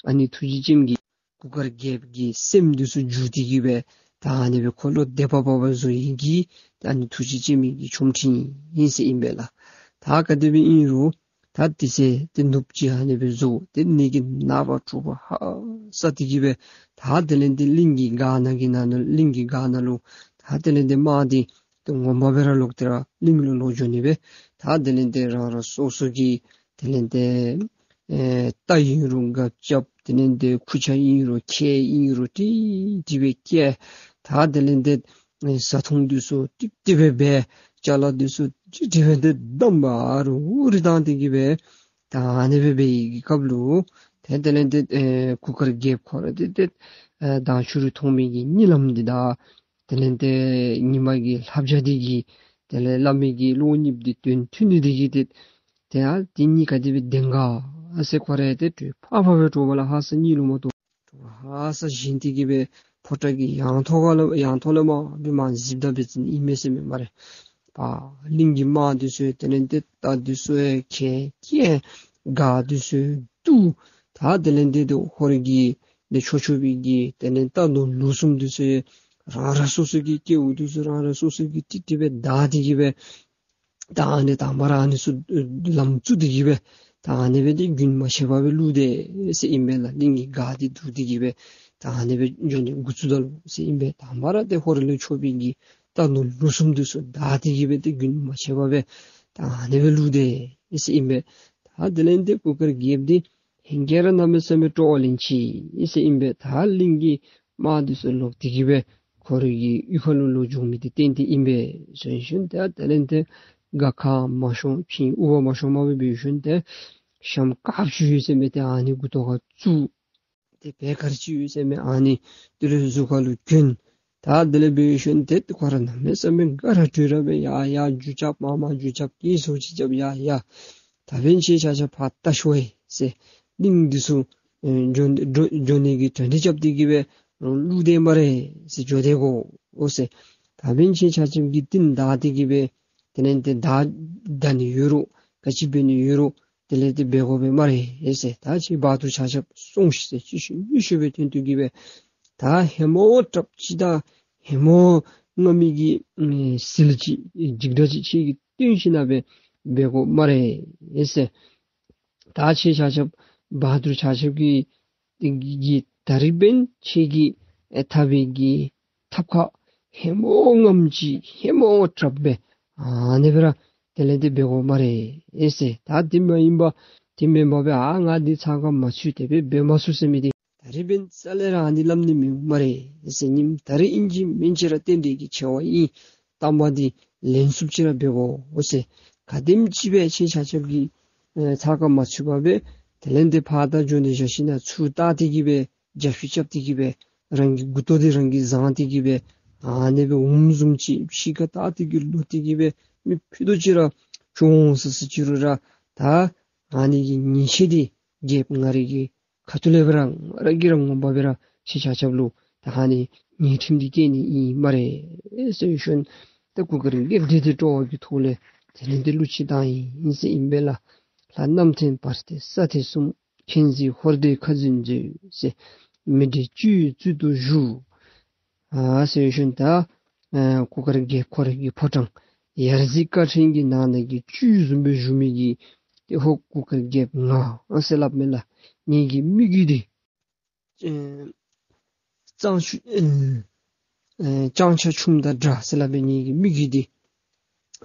ཨ་ནི་ཐུགས་རྗེ་ཅནམ་གྱིས་གུར་དཀར་རྒྱལཔོ་གི་སེམས་འདི་ཚུ་འགྱུར་ཏེ་གི་སྦེ་ད་ཨ་ནི་སྦེ་ཁོ་ལུ་དད་པ་འབད་བ་བཟོ་ནི་གི་ད་ཨ་ནི་ཐུགས་རྗེ་ཅནམ་གྱི་ཆོ་འཕྲུལ་ཨིན་ཟེར་ཨིན་པས་ལགས། ད་ག་དེ་སྦེ་ཨིན་རུང་ད་དེ་ཚེ་ཏེ་ནུབ་ཅིག་ཨ་ནི་སྦེ་བཟོ་སྟེ་གནས་ཀྱི་ནངས་པ་དྲོ་པ་ཧ་སག་སྟེ་གི་སྦེ་ད་དེ་ལས་འདི་གླིང་གི་སྒར་ནང་གི་ནང་ན་གླིང་གི་སྒར་ནང་ལུ་ད་དེ་ལས་འདི་དམག་འདི་ཏེ་ངོ་མ་སྦེ་ར་ལོག་སྟེ་ར་གླིང་ལུ་ལོག་འགྱོ་ནི་སྦེ་ད་དེ་ལས་འདི་རང་རང་སོ་སོ་གི་དེ་ལས་འདི་ཨེ་རྟ་ཨིན་རུང་སྒ་རྐྱབ། དེ་ལས་འདི་ཁུར་ཆ་ཨིན་རུང་ཁལ་ཨིན་རུང་ཀྲིག་ཀྲི་སྦེ་བཀལ། ད་དེ་ལས་འདི་ཨེ་བཟའ་འཐུང་འདི་ཚུ་ཀྲིག་ཀྲི་སྦེ་འབད། ཅ་ལ་འདི་ཚུ་ཀྲིག་ཀྲི་སྦེ་འདི་བསྡམ་སྦེ་ཨ་རུ་ཨུ་རུ་བཏང་སྟེ་གི་སྦེ་ད་ཨ་ནི་སྦེ་འབད་བའི་གི་སྐབས་ལུ་ཏེ་དེ་ལས་འདི་ཨེ་གུར་དཀར་རྒྱལཔོ་ཁོ་ར་འདི་ཏེ་ཨེ་མདང་ཕྱི་རུ་མཐོང་མི་གི་གཉིད་ལམ་འདི་དང་དེ་ལས་ཏེ་ཉིན་མ་གི་ལྷ་བྱ་འདི་གིས་དེ་ལས་སླབ་མི་གི་བློ་གཉིས་འདི་དོན་མཐུན་ནི་འདི་གིས་ཏེ་ཏེ་ཨ་ཏེ་གཉིས་ཀ་འདི་སྦེ་བདེན་ག་ཨ་ཟེར་ཁོ་ར་ཏེ་དྲོད་ཕག་ཕག་སྦེ་དྲོ་པ་ལས་ཧ་སག་གཉིད་ལོག་མ་གཏོགས་དྲོ་པ་ཧ་སག་བཞེངས་ཏེ་གི་སྦེ་ཕོ་བྲང་གི་ཡང་ཐོག་ཁ་ལས་ཡང་ཐོག་ལས་མར་སྦེ་མར་གཟིགསཔ་ད་འབད་བ་ཅིན་ཨིན་མས་ཟེར་མས་སྨ་རེ། པ་གླིང་གི་དམག་འདི་ཚུ་དེ་ལས་འདི་རྟ་འདི་ཚུ་ཡང་ཁལ་བཀལ། སྒར་འདི་ཚུ་ཡང་བཏུལ། ད་དེ་ལས་འདི་ཏེ་ཧོར་གྱི་ཏེ་ཆོས་སྐྱོང་པའི་གི་དེ་ལས་རྟ་ནོར་ལུག་གསུམ་འདི་ཚུ་ཡང་རང་རང་སོ་སོ་གི་སྐལཝ་འདི་ཚུ་རང་རང་སོ་སོ་གིས་ཀྲིག་ཀྲི་སྦེ་བདའ་སྟེ་གི་སྦེ་ད་ཨ་ནི་དང་པ་ར་ཨ་ནི་ཚུ་ལམ་བཙུགས་ཏེ་གི་སྦེ་ད་ཨ་ནི་སྦེ་ཏེ་རྒྱུན་མ་ཆད་པར་སྦེ་ལུས་ཏེ་ཟེར་ཨིན་པས་ལགས། གླིང་གི་སྒར་འདི་བསྡུ་སྟེ་གི་སྦེ་ད་ཨ་ནི་སྦེ་འགྱོ་ནི་འགོ་བཙུགས་ད་ལོ་ཟེར་ཨིན་པས། དང་པ་ར་ཏེ་ཧོར་ལས་ཆོས་པའི་གི་རྟ་ནོར་ལུག་གསུམ་འདི་ཚུ་བདའ་སྟེ་གི་སྦེ་ཏེ་རྒྱུན་མ་ཆད་པར་སྦེ་ད་ཨ་ནི་སྦེ་ལུས་ཏེ་ཟེར་ཨིན་པས། ད་དེ་ལས་འདི་གུར་དཀར་རྒྱལཔོ་འདི་ཧེང་སྐལ་ར་གནམ་མེད་ས་མེད་སྤྲོ་བ་ལེན་ཅི་ཟེར་ཨིན་པས། ད་གླིང་གི་དམག་འདི་ཚུ་ལོག་སྟེ་གི་སྦེ་ཁོ་རའི་གི་གཡུས་ཁ་ལུ་ལོག་འགྱོ་མི་འདི་གཏན་གཏན་ཨིན་པས་ཟེར་ཞིནམ་ཏེ་དེ་ལས་འདི་སྒར་ཁར་མ་ཤོང་ཕྱི་ཨུ་བ་མ་ཤོང་མ་སྦེ་འབད་ཞིནམ་ཏེ་ཤམ་དཀརཔོ་ཅིག་ཡོད་ཟེར་མི་འདི་ཨ་ནི་མགུ་ཏོ་ཁར་བཙུགས། ཏེ་བེར་དཀརཔོ་ཅིག་ཡོད་ཟེར་མི་ཨ་ནི་འདི་ལུ་གཟུགས་ཁར་ལུ་གྱོན། ད་དེ་ལས་འབད་ཞིནམ་ཏེ་ཁོ་ར་གནམ་མེད་ས་མེད་དགའ་ར་སྤྲོ་ར་སྦེ་ཡ་ཡ་རྒྱུ་རྐྱབ་མ་མ་རྒྱུ་རྐྱབ་ཀྱི་སོ་ཅིག་རྐྱབ་ཡ་ཡ། ད་འབདན་ཁྱེད་ཆ་ཁྱབ་ཕར་ལྟ་ཤོག་ཨེ་ཟེར། གླིང་འདི་ཚུ་ཨེ་འགྱོ་འགྱོ་འགྱོ་ནི་གི་གྲ་སྒྲིག་རྐྱབ་སྟེ་གི་སྦེ་ལུས་ཏེ་སྨ་རེ་ཟེར། འགྱོ་སྟེ་གོ་འོ་ཟེར། ད་འབདན་ཁྱེད་ཆ་ཁྱབ་ཀྱིས་རྟིང་བདའ་སྟེ་གི་སྦེ་དེ་ལས་ཏེ་བདའ་བདའ་ནི་ཡོད་རུང་ག་ཅི་འབད་ནི་ཡོད་རུང་དེ་ལས་ཏེ་འབད་དགོ་པས་སྨ་རེ་ཨེ་ཟེར། ད་ཁྱེད་བ་ཐུར་ཆ་ཁྱབ་སོང་ཤིག་ཟེར། གཅིག་ཤུལ་གཉིས་ཤུལ་སྦེ་ཐོན་ཏེ་གི་སྦེ་ད་ཧེ་མ་དྲགཔ་ཅིག་དང་ཧེ་མ་རྔམ་མི་གི་ཨེ་ཟིལ་ཅིག་འཇིགས་སྐྲག་ཅིག་ཁྱེད་ཀྱིས་སྟོན་ཞིན་ན་སྦེ་འབད་དགོ་སྨ་རེ་ཨེ་ཟེར། ད་ཁྱེད་ཆ་ཁྱབ་བ་ཐུར་ཆ་ཁྱབ་ཀྱིས་ཀྱིས་ད་རིས་འབདན་ཁྱེད་ཀྱི་ཨེ་འཐབ་པའི་གི་ཐབས་ཁ་ཧེ་མ་རྔམ་ཅིག་ཧེ་མ་དྲགཔ་སྦེ་ཨ་ནི་སྦེ་ར་དེ་ལས་ཏེ་འབད་དགོ་སྨ་རེ་ཨེ་ཟེར། ད་དེ་མ་ཡིན་པ་དེ་མེན་པར་སྦེ་ཨ་ང་འདི་ཚ་ག་མ་ཚུད་དེ་སྦེ་འབད་མ་ཚུགས་ཟེར་མི་འདི་ ད་རིས་འབདན་རྩ་ལས་ར་ཨ་ནི་སླབ་ནི་མི་འོང་སྨ་རེ་ཟེར། ཉིནམ་ད་རིས་ཨིན་ཅི་མིན་ཅི་ར་རྟེན་འབྲེལ་གྱི་ཆེ་བ་ཨིན། གཏམ་པ་འདི་ལན་ཚུགསཔ་ཅིག་ར་འབད་དགོ་ཟེར། ག་དེམ་ཅིག་སྦེ་ཁྱེད་ཆ་ཁྱབ་ཀྱིས་ཨེ་ཚགས་ཁར་མ་ཚུད་པར་སྦེ་དེ་ལས་ཏེ་ཕར་ད་འགྱོ་ནི་བཞག་ཞིནམ་ཚུར་བལྟ་སྟེ་གི་སྦེ་རྒྱབ་བཤུད་རྐྱབ་སྟེ་གི་སྦེ་རང་གི་མགུ་ཏོ་འདི་རང་གིས་བཟང་སྟེ་གི་སྦེ་ཨ་ནི་སྦེ་འོངམ་བཟུམ་ཅིག་ཕྱི་ཁར་བལྟ་སྟེ་གི་ལོག་སྟེ་གི་སྦེ་མི་ཕུད་རྡོག་ཅིག་ར་བྱུང་སོ་སོ་ཅིག་རུང་ར་ད་ཨ་ནི་གི་ཉེས་ཆད་འདི་རྒྱལཔོ་ང་རའི་གི་ཁ་ཐུག་ལས་སྦེ་ར་ང་ར་གིས་ར་ངོ་མ་སྦེ་ར་ཁྱེད་ཆ་ཁྱབ་ལུ་ད་ཨ་ནི་ཉེས་ཁྲིམས་འདི་བཀལ་ནི་ཨིན་སྨ་རེ་ཟེར་ཞུ་ནི། ད་གུར་དཀར་རྒྱལཔོ་འདི་ཏེ་སྤྲོ་བ་གི་ཐོག་ལས་དེ་ལས་ཏེ་གླུ་ཅིག་བཏང་ཡི་ཟེར་ཨིན་པས་ལགས། ལྷ་གནམ་མཐའི་བར་ཏེ་ས་ཐེངས་གསུམ། མཁྱེན་བརྩེ་ཧོར་སྡེ་ཁ་འཛིན་མཛོད་ཟེར། མི་འདྲེ་བཅུའི་གཙུག་ཏུ་བཞུགས། ཨ་ཟེར་ཞུ་ནི། ད་ཨ་གུར་དཀར་རྒྱལཔོ་ཁོ་རའི་གི་ཕོ་བྲང་ཡར་གཟིགས་ཀ་ཕྲེང་གི་ནང་ན་གི་བཅུད་བཟུམ་སྦེ་བཞུགས་མི་གི་ཏེ་ཧོར་གུར་དཀར་རྒྱལཔོ་ང་ཨ་ཟེར་སླབ་མས་ལགས། ངེ་གི་མི་བརྒྱུད་འདི་ཨེ་གཙང་ཆུ་ཨེ་ཨེ་གཙང་ཆུ་ཆུང་དང་འདྲ་ཟེར་སླབ་མས། ངེ་གི་མི་བརྒྱུད་འདི་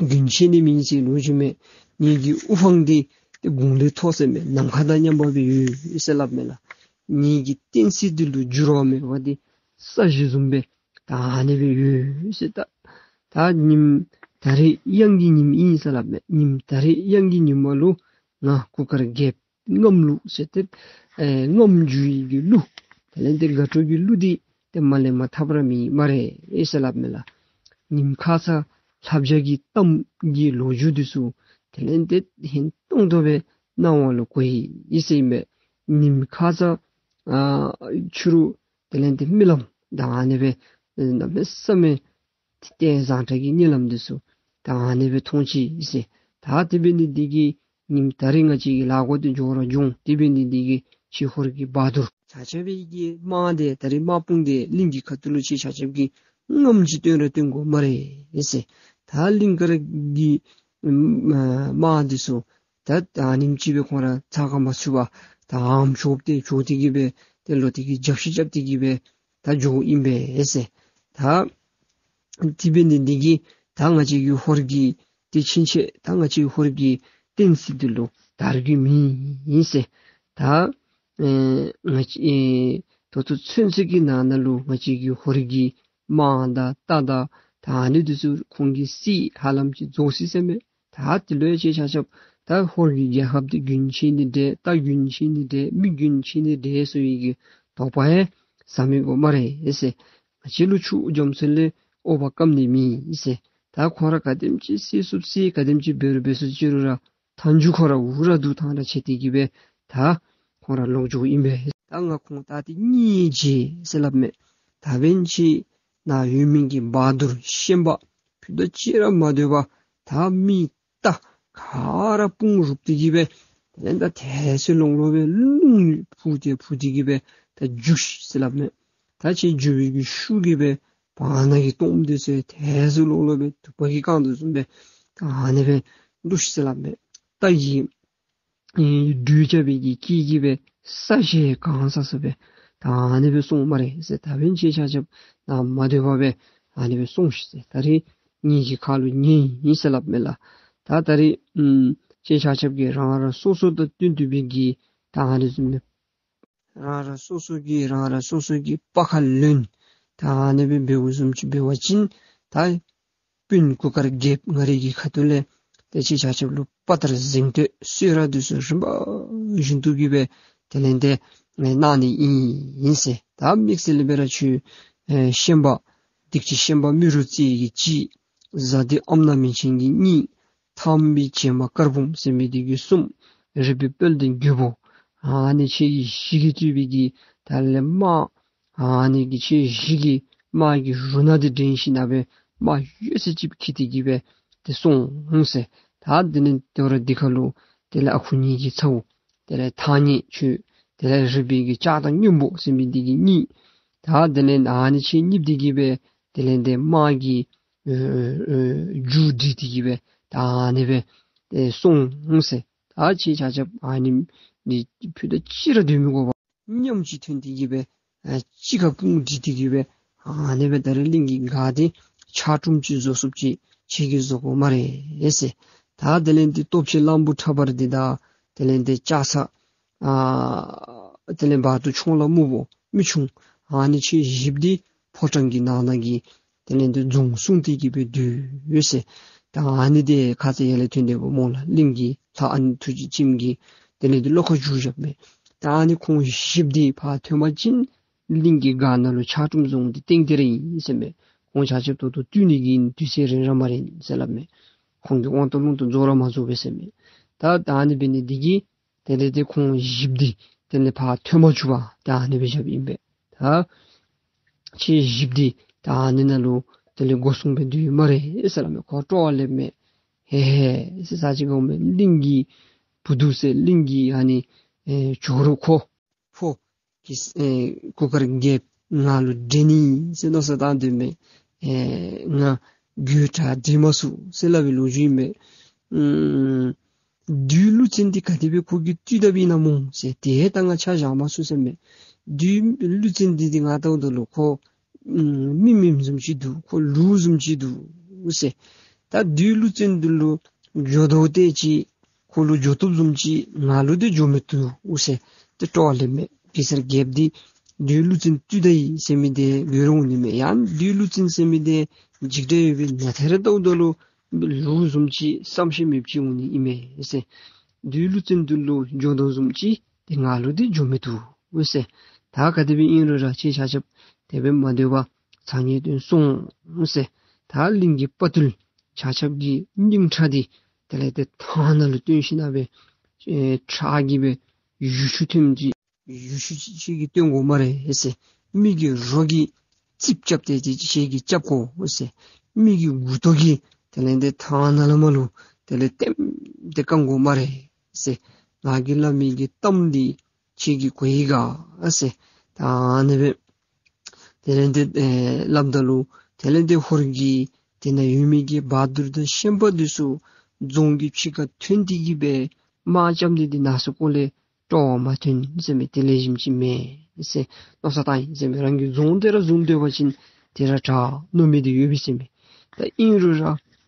རྒྱུན་ཆད་ནི་མེད་ཟེར་ལོ་རྒྱུས་མས། ངེ་གི་དབུ་འཕང་འདི་ཏེ་དགུང་ལས་མཐོ་ཟེར་མས། ནམ་མཁའ་དང་མཉམ་པ་སྦེ་ཡོད་ཟེར་སླབ་མས་ལགས། ངེ་གི་བསྟན་སྲིད་འདི་ལུ་འགྱུར་བ་མེད་པ་འདི་ས་གཞི་བཟུམ་སྦེ་ད་ཨ་ནི་སྦེ་ཡོད་ཟེར། ད་ད་ཉིནམ་ད་རིས་གཡང་གི་ཉིནམ་ཨིན་ཟེར་སླབ་མས། ཉིནམ་ད་རིས་གཡང་གི་ཉིནམ་ལུ་ང་གུར་དཀར་རྒྱལཔོ་རྔམ་ལུགས་ཟེར་ཏེ་ཨེ་རྔམ་འཇུ་ཡི་གི་གླུ་དེ་ལས་ཏེ་དགའ་སྤྲོ་གི་གླུ་འདི་ཏེ་མ་ལེན་མ་ཐབས་ར་མེད་སྨ་རེ་ཨེ་ཟེར་སླབ་མས་ལགས། ཉིནམ་ཁ་ཙ་ལྷ་བྱ་གི་གཏམ་གྱི་ལོ་རྒྱུས་འདི་ཚུ་དེ་ལས་ཏེ་ཧིང་སྟོང་ཏོ་སྦེ་སྣང་བ་ལུ་གོ་ཡི་ཟེར་ཨིན་པས། ཉིནམ་ཁ་ཙ་ཨ་ཕྱི་རུ་དེ་ལས་ཏེ་རྨི་ལམ་ད་ཨ་ནི་སྦེ་གནམ་མེད་ས་མེད་ཏེ་བཟང་དྲགས་ཀྱི་རྨི་ལམ་འདི་ཚུ་ད་ཨ་ནི་སྦེ་མཐོང་ཅི་ཟེར། ད་དེ་འབད་ནི་འདི་གིས་ཉིནམ་ད་རིས་ང་བཅས་ཀྱི་ལཱ་འགོ་འདི་མཇུག་ར་བྱུང་། དེ་འབད་ནི་འདི་གིས་ཁྱེད་ཧོར་གྱི་བ་དུར་ཆ་ཁྱབ་ཀྱི་དམག་འདི་ད་རིས་དམག་དཔུང་འདི་གླིང་གི་ཁ་ཐུག་ལུ་ཁྱེད་ཆ་ཁྱབ་ཀྱིས་རྔམ་ཅིག་སྟོན་ར་སྟོན་དགོ་སྨ་རེ་ཟེར། ད་གླིང་དཀར་གྱི་ཨམ་དམག་འདི་ཚུ་ད་ཨ་ནེམ་ཅིག་སྦེ་ཁོང་ར་ཚགས་ཁར་མ་ཚུད་པར་ད་ཨམ་ཅོག་སྟེ་ཅོག་སྟེ་གི་སྦེ་ཏེ་ལོག་སྟེ་གི་རྒྱབ་བཤུད་རྐྱབ་སྟེ་གི་སྦེ་ད་འགྱོཝ་ཨིན་པས་ཟེར། ད་དེ་འབད་ནི་འདི་གིས་ད་ང་བཅས་ཀྱི་ཧོར་གྱི་ཏེ་ཕྱིན་ཆད་ད་ང་བཅས་ཧོར་གྱི་བསྟན་སྲིད་འདི་ལུ་དར་རྒྱས་མེད་ཟེར། ད་ཨེ་ང་བཅས་ཨེ་ད་ལྟོ་ཚུན་ཚོད་ཀྱི་ནང་ན་ལུ་ང་བཅས་ཀྱི་ཧོར་གྱི་དམག་དང་རྟ་དང་ད་ཨ་ནི་འདི་ཚུ་ཁོང་གིས་བསད་ཧ་ལམ་ཅིག་རྫོགས་ཅི་ཟེར་མས། ད་དེ་ལུ་ཡང་ཁྱེད་ཆ་ཁྱབ་ད་ཧོར་གྱི་རྒྱལ་ཁབ་འདི་རྒྱུན་ཆད་ནི་འདྲས། རྟ་རྒྱུན་ཆད་ནི་འདྲས། མི་རྒྱུན་ཆད་ནི་འདྲས་ཟེར་བའི་གི་དོགས་པ་ཡང་ཟ་མི་དགོ་སྨ་རེ་ཟེར། ང་བཅས་ལུ་ཆུ་རྒྱ་མཚོ་ལས་འོ་བ་སྐམ་ནི་མེད་ཟེར། ད་ཁོང་ར་ག་དེམ་ཅིག་བསད་ཚུགས་བསད། ག་དེམ་ཅིག་འབད་རུང་འབད་ཚུགས་ཅི་རུང་ར་མཐའ་མཇུག་ཁོང་ར་འུ་ར་སྡུག་ཐང་ར་ཆད་དེ་གི་སྦེ་ད་ཁོང་ར་ལོག་འགྱོཝ་ཨིན་པས། ད་ང་ཁོང་ད་ཏེ་རྙེད་བྱས་ཟེར་སླབ་མས། ད་འབདན་ཁྱེད་ནཱ་ཡོད་མི་གི་བ་དུར་ཤན་པ་ཕུད་རྡོག་ཅིག་ར་མ་སྡོད་པར་ད་མི་རྟ་ག་ར་དཔུང་རུབ་སྟེ་གི་སྦེ་དེ་ལས་ད་ཏེ་ཟེར་ལོང་ལོང་སྦེ་རླུང་འཕུ་སྟེ་འཕུ་སྟེ་གི་སྦེ་ད་རྒྱུགས་ཤིག་ཟེར་སླབ་མས། ད་ཁྱེད་རྒྱུག་པའི་གི་ཤུགས་ཀྱིས་སྦེ་བར་ན་གི་སྟོངམ་འདི་ཚུ་ཏེ་ཟེར་ལོང་ལོང་སྦེ་དུ་པ་གིས་བཀང་དོ་བཟུམ་སྦེ་ད་ཨ་ནི་སྦེ་འདུག་ཤིག་ཟེར་སླབ་མས། རྟ་གི་ཨེ་སྦྲུལ་རྐྱབ་པའི་གི་སྐད་ཀྱིས་སྦེ་ས་གཞི་གང་ས་ས་སྦེ་ད་ཨ་ནི་སྦེ་སོང་སྨ་རེ་ཟེར། ད་འབདན་ཁྱེད་ཆ་ཁྱབ་ནཱ་མ་སྡོད་པར་སྦེ་ཨ་ནི་སྦེ་སོང་ཤིག་ཟེར། ད་རིས་ངེ་གི་ཁ་ལུ་ཉན་ཡི་ཟེར་སླབ་མས་ལགས། ད་ད་རིས་ཨམ་ཁྱེད་ཆ་ཁྱབ་ཀྱིས་རང་རང་སོ་སོ་དང་བསྟུན་བསྟུན་པའི་གི་ད་ཨ་ནི་བཟུམ་སྦེ་རང་རང་སོ་སོ་གི་རང་རང་སོ་སོ་གི་པ་ཁ་ལོན་ད་ཨ་ནི་སྦེ་འབདཝ་བཟུམ་ཅིག་འབད་བ་ཅིན་ད་སྤུན་གུར་དཀར་རྒྱལཔོ་ང་རའི་གི་ཁ་ཐུག་ལས་ཏེ་ཁྱེད་ཆ་ཁྱབ་ལུ་དཔའ་དར་གཟེངས་བསྟོད་གསོལ་རས་འདི་ཚུ་རིམ་པ་བཞིན་དུ་གི་སྦེ་དེ་ལས་ཏེ་གནང་ནི་ཨིན་ཟེར། ད་དམིགས་བསལ་སྦེ་ར་ཁྱོད་ཨེ་ཤན་པ་སྡིག་ཅན་ཤན་པ་རྨེ་རུ་རྩེ་གི་གཅིག། གཟའ་སྡེ་ཨམ་ནག་མིང་ཆེན་གྱི་གཉིས། ཐང་པའི་བྱེ་མ་དཀར་འབུམ་ཟེར་མི་འདི་གིས་གསུམ། རི་པའི་དཔལ་ལྡན་རྒྱལ་པོ་ཨ་ནི་ཁྱེད་ཀྱི་བཞི་གིས་གཙོས་པའི་གི་ད་ལས་དམག་ཨ་ནི་གི་ཁྱེད་བཞི་གིས་དམག་གི་རུ་སྣ་འདི་འདྲེན་ཞིནམ་སྦེ་དམག་ཡོད་ཚད་ཅིག་འཁྱིད་དེ་གི་སྦེ་ཏེ་སོང་ཟེར། ད་དེ་ལས་དོ་རུང་འདི་ཁར་ལུ་དེ་ལས་ཨ་ཁུ་ངེ་གི་ཚ་བོ་དེ་ལས་ཐང་ཉེ་ཁྱོད་དེ་ལས་རི་པའི་གི་ལྕགས་དང་སྔོན་པོ་ཟེར་མི་འདི་གིས་གཉིས། ད་དེ་ལས་ཨ་ནི་ཁྱེད་གཉིས་འདི་གིས་སྦེ་དེ་ལས་ཏེ་དམག་གི་ཨེ་ཨེ་རྒྱུག་སྒྲིལ་ཏེ་གི་སྦེ་ད་ཨ་ནི་སྦེ་ཏེ་སོང་ཟེར། ད་ཁྱེད་ཆ་ཁྱབ་ཨ་ནི་ནི་ཕུད་རྡོག་ཅིག་ར་སྡོད་མི་དགོ་པར་མཉམ་གཅིག་ཐོན་ཏེ་གི་སྦེ་ཨ་གཅིག་ཁར་དཔུང་སྒྲིག་སྟེ་གི་སྦེ་ཨ་ནི་སྦེ་ད་རིས་གླིང་གི་སྒར་འདི་ཆག་གྲུམ་ཅིག་བཟོ་ཚུགསཔ་ཅིག་ཁྱེད་ཀྱིས་བཟོ་དགོ་སྨ་རེ་ཟེར། ད་དེ་ལས་ཏེ་སྟོབས་ཆེན་གླང་པོ་ཁྲ་འབར་འདི་དང་དེ་ལས་ཏེ་ལྕགས་ཚ་ཨ་ དེ་ལས་བར་དུ་ཆོང་ལ་སྨུག་པོ་མི་ཆུང་། ཨ་ནི་ཁྱེད་བཞི་པོ་འདི་ཕོ་བྲང་གི་ནང་ན་གི་དེ་ལས་འདི་རྫོང་སྲུང་སྟེ་གི་སྦེ་སྡོད་ཟེར། ད་ཨ་ནི་འདི་ཁ་ཙ་ཡར་ལས་ཐོན་ཏེ་འབདཝ་སྨོ་ལགས། གླིང་གི་ལྷ་ཨ་ནི་ཐུགས་རྗེ་ཆེན་པོ་གིས་དེ་ལས་འདི་བློ་ཁ་བསྒྱུར་བཞགཔ་མས། ད་ཨ་ནི་ཁོང་བཞི་པོ་འདི་ཕར་ཐོན་པ་ཅིན་གླིང་གི་སྒར་ནང་ལུ་ཆག་གྲུམ་བཟོ་འོང་འདི་གཏན་གཏན་ར་ཨིན་ཟེར་མས། ཁོང་ཆ་ཁྱབ་ཏོག་ཏོ་བཏུལ་ནི་གི་དུས་ཚོད་རན་ར་མ་རན་ཟེར་སླབ་མས། ཁོང་གི་དབང་ཐང་ལུང་དང་རྫོགས་ར་མ་རྫོགས་པས་ཟེར་མས། ད་ད་ཨ་ནི་འབད་ནི་འདི་གིས་དེ་ལས་འདི་ཁོང་བཞི་པོ་འདི་དེ་ལས་ཕར་ཐོན་མ་བཅུག་པར་ད་ཨ་ནི་སྦེ་བཞགཔ་ཨིན་པས། ད་ཁྱེད་བཞི་པོ་འདི་ད་ཨ་ནི་ནང་ལུ་དེ་ལས་སྒོ་སྲུང་སྦེ་སྡོད་སྨ་རེ་ཟེར་སླབ་མས། ཁོ་སྤྲོ་བ་ལེན་མས། ཧེ་ཧེ་ཟེར་ས་ཅིག་འོང་མས། གླིང་གི་བུ་འདུག་ཟེར། གླིང་གི་ཨ་ནི་ཨེ་ཇོ་རུ་ཁོ་ཕོ་གི་ཨེ་གུར་དཀར་རྒྱལཔོ་ང་ལུ་འདྲེན་ནི་ཟེར་མནོ་བསམ་བཏང་སྡོད་མས། ཨེ་ང་རྒོད་དྲགས་འདྲེན་མ་ཚུགས་ཟེར་སླབ་པའི་ལོ་རྒྱུས་ཨིན་མས། ཨུམ་བདུད་ཀླུ་བཙན་འདི་ག་དེ་སྦེ་ཁོ་གིས་བཏུལ་ད་པའི་ན་སྨོ་ཟེར། དེ་ད་ང་ཆ་བཞག་མ་ཚུགས་ཟེར་མས། བདུད་ཀླུ་བཙན་འདི་འདི་ང་ལྟཝ་ད་ལུ་ཁོ་ཨུམ་མི་མི་བཟུམ་ཅིག་འདུག། ཁོ་ལུག་བཟུམ་ཅིག་འདུག་ཟེར། ད་བདུད་ཀླུ་བཙན་འདི་ལུ་འགྱོ་དོ་དེ་ཅིག་ཁོ་ལུ་འགྱོ་བཏུབ་བཟུམ་ཅིག་ང་ལུ་འདི་འགྱོ་མི་བཏུབ་ཟེར་ཏེ་སྤྲོ་བ་ལེན་མས། གེ་སར་རྒྱལཔོ་འདི་བདུད་ཀླུ་བཙན་བཏུལ་ད་ཡི་ཟེར་མི་འདི་འགྱོ་རུང་ནི་མས། ཡང་བདུད་ཀླུ་བཙན་ཟེར་མི་འདི་འཇིགས་སྐྲག་ཡོད་པའི་ནང་ཐེ་རེ་ལྟཝ་ད་ལུ་ལུག་བཟུམ་ཅིག་བསམ་ཤེས་མེདཔ་ཅིག་འོང་ནི་ཨིན་མས་ཟེར། བདུད་ཀླུ་བཙན་འདི་ལུ་འགྱོ་དོ་བཟུམ་ཅིག་ཏེ་ང་ལུ་འདི་འགྱོ་མི་བཏུབ་ཟེར། ད་ག་དེ་སྦེ་ཨིན་རུང་ར་ཁྱེད་ཆ་ཁྱབ་དེ་སྦེ་མ་སྡོད་པར་ཚ་ཉེ་དོན་སོང་ཟེར། ད་གླིང་གི་དཔའ་ཐུལ་ཆ་ཁྱབ་ཀྱི་སྙིང་ཁྲག་འདི་དེ་ལས་ཏེ་ཐང་ནང་ལུ་བཏོན་ཞིནམ་སྦེ་ཨེ་ཁྲག་གིས་སྦེ་ཡུ་ཤུ་ཐོནམ་ཅིག་ཡུ་ཤུ་ཅིག་ཅིག་གིས་བཏོན་དགོ་སྨ་རེ་ཟེར། མི་གི་རོ་གིས་རྩིགཔ་རྐྱབ་སྟེ་ཅིག་ཅིག་ཅིག་གིས་རྐྱབ་དགོ་ཟེར། མི་གི་མགུ་ཏོ་གིས་དེ་ལས་ཏེ་ཐང་ནང་ལས་མར་ལུ་དེ་ལས་ལྟེམ་སྟེ་བཀང་དགོ་སྨ་རེ་ཟེར། ང་གིས་སླབ་མི་གི་གཏམ་འདི་ཁྱེད་ཀྱིས་གོ་ཡི་ག་ཟེར། ད་ཨ་ནི་སྦེ་དེ་ལས་ཏེ་ཨེ་སླབ་ད་ལུ་དེ་ལས་ཏེ་ཧོར་གྱི་དེ་ནང་ཡོད་མི་གི་བ་དུར་དང་ཤན་པ་འདི་ཚུ་རྫོང་གི་ཕྱི་ཁར་ཐོན་ཏེ་གི་སྦེ་དམག་རྐྱབ་ནི་འདི་ནང་སོ་ཁོ་ལས་སྤྲོ་བ་མ་ཐོན་ཟེར་མི་དེ་ལེགས་ཤོམ་ཅིག་མེན་ཟེར་མནོ་བསམ་བཏང་ཡི་ཟེར་མས། རང་གི་རྫོང་དེ་ར་བཟུང་སྡོད་པ་ཅིན་དེ་ར་དྲག་མནོ་མི་འདི་ཡོད་པས་ཟེར་མས། ད་ཨིན་རུང་ར་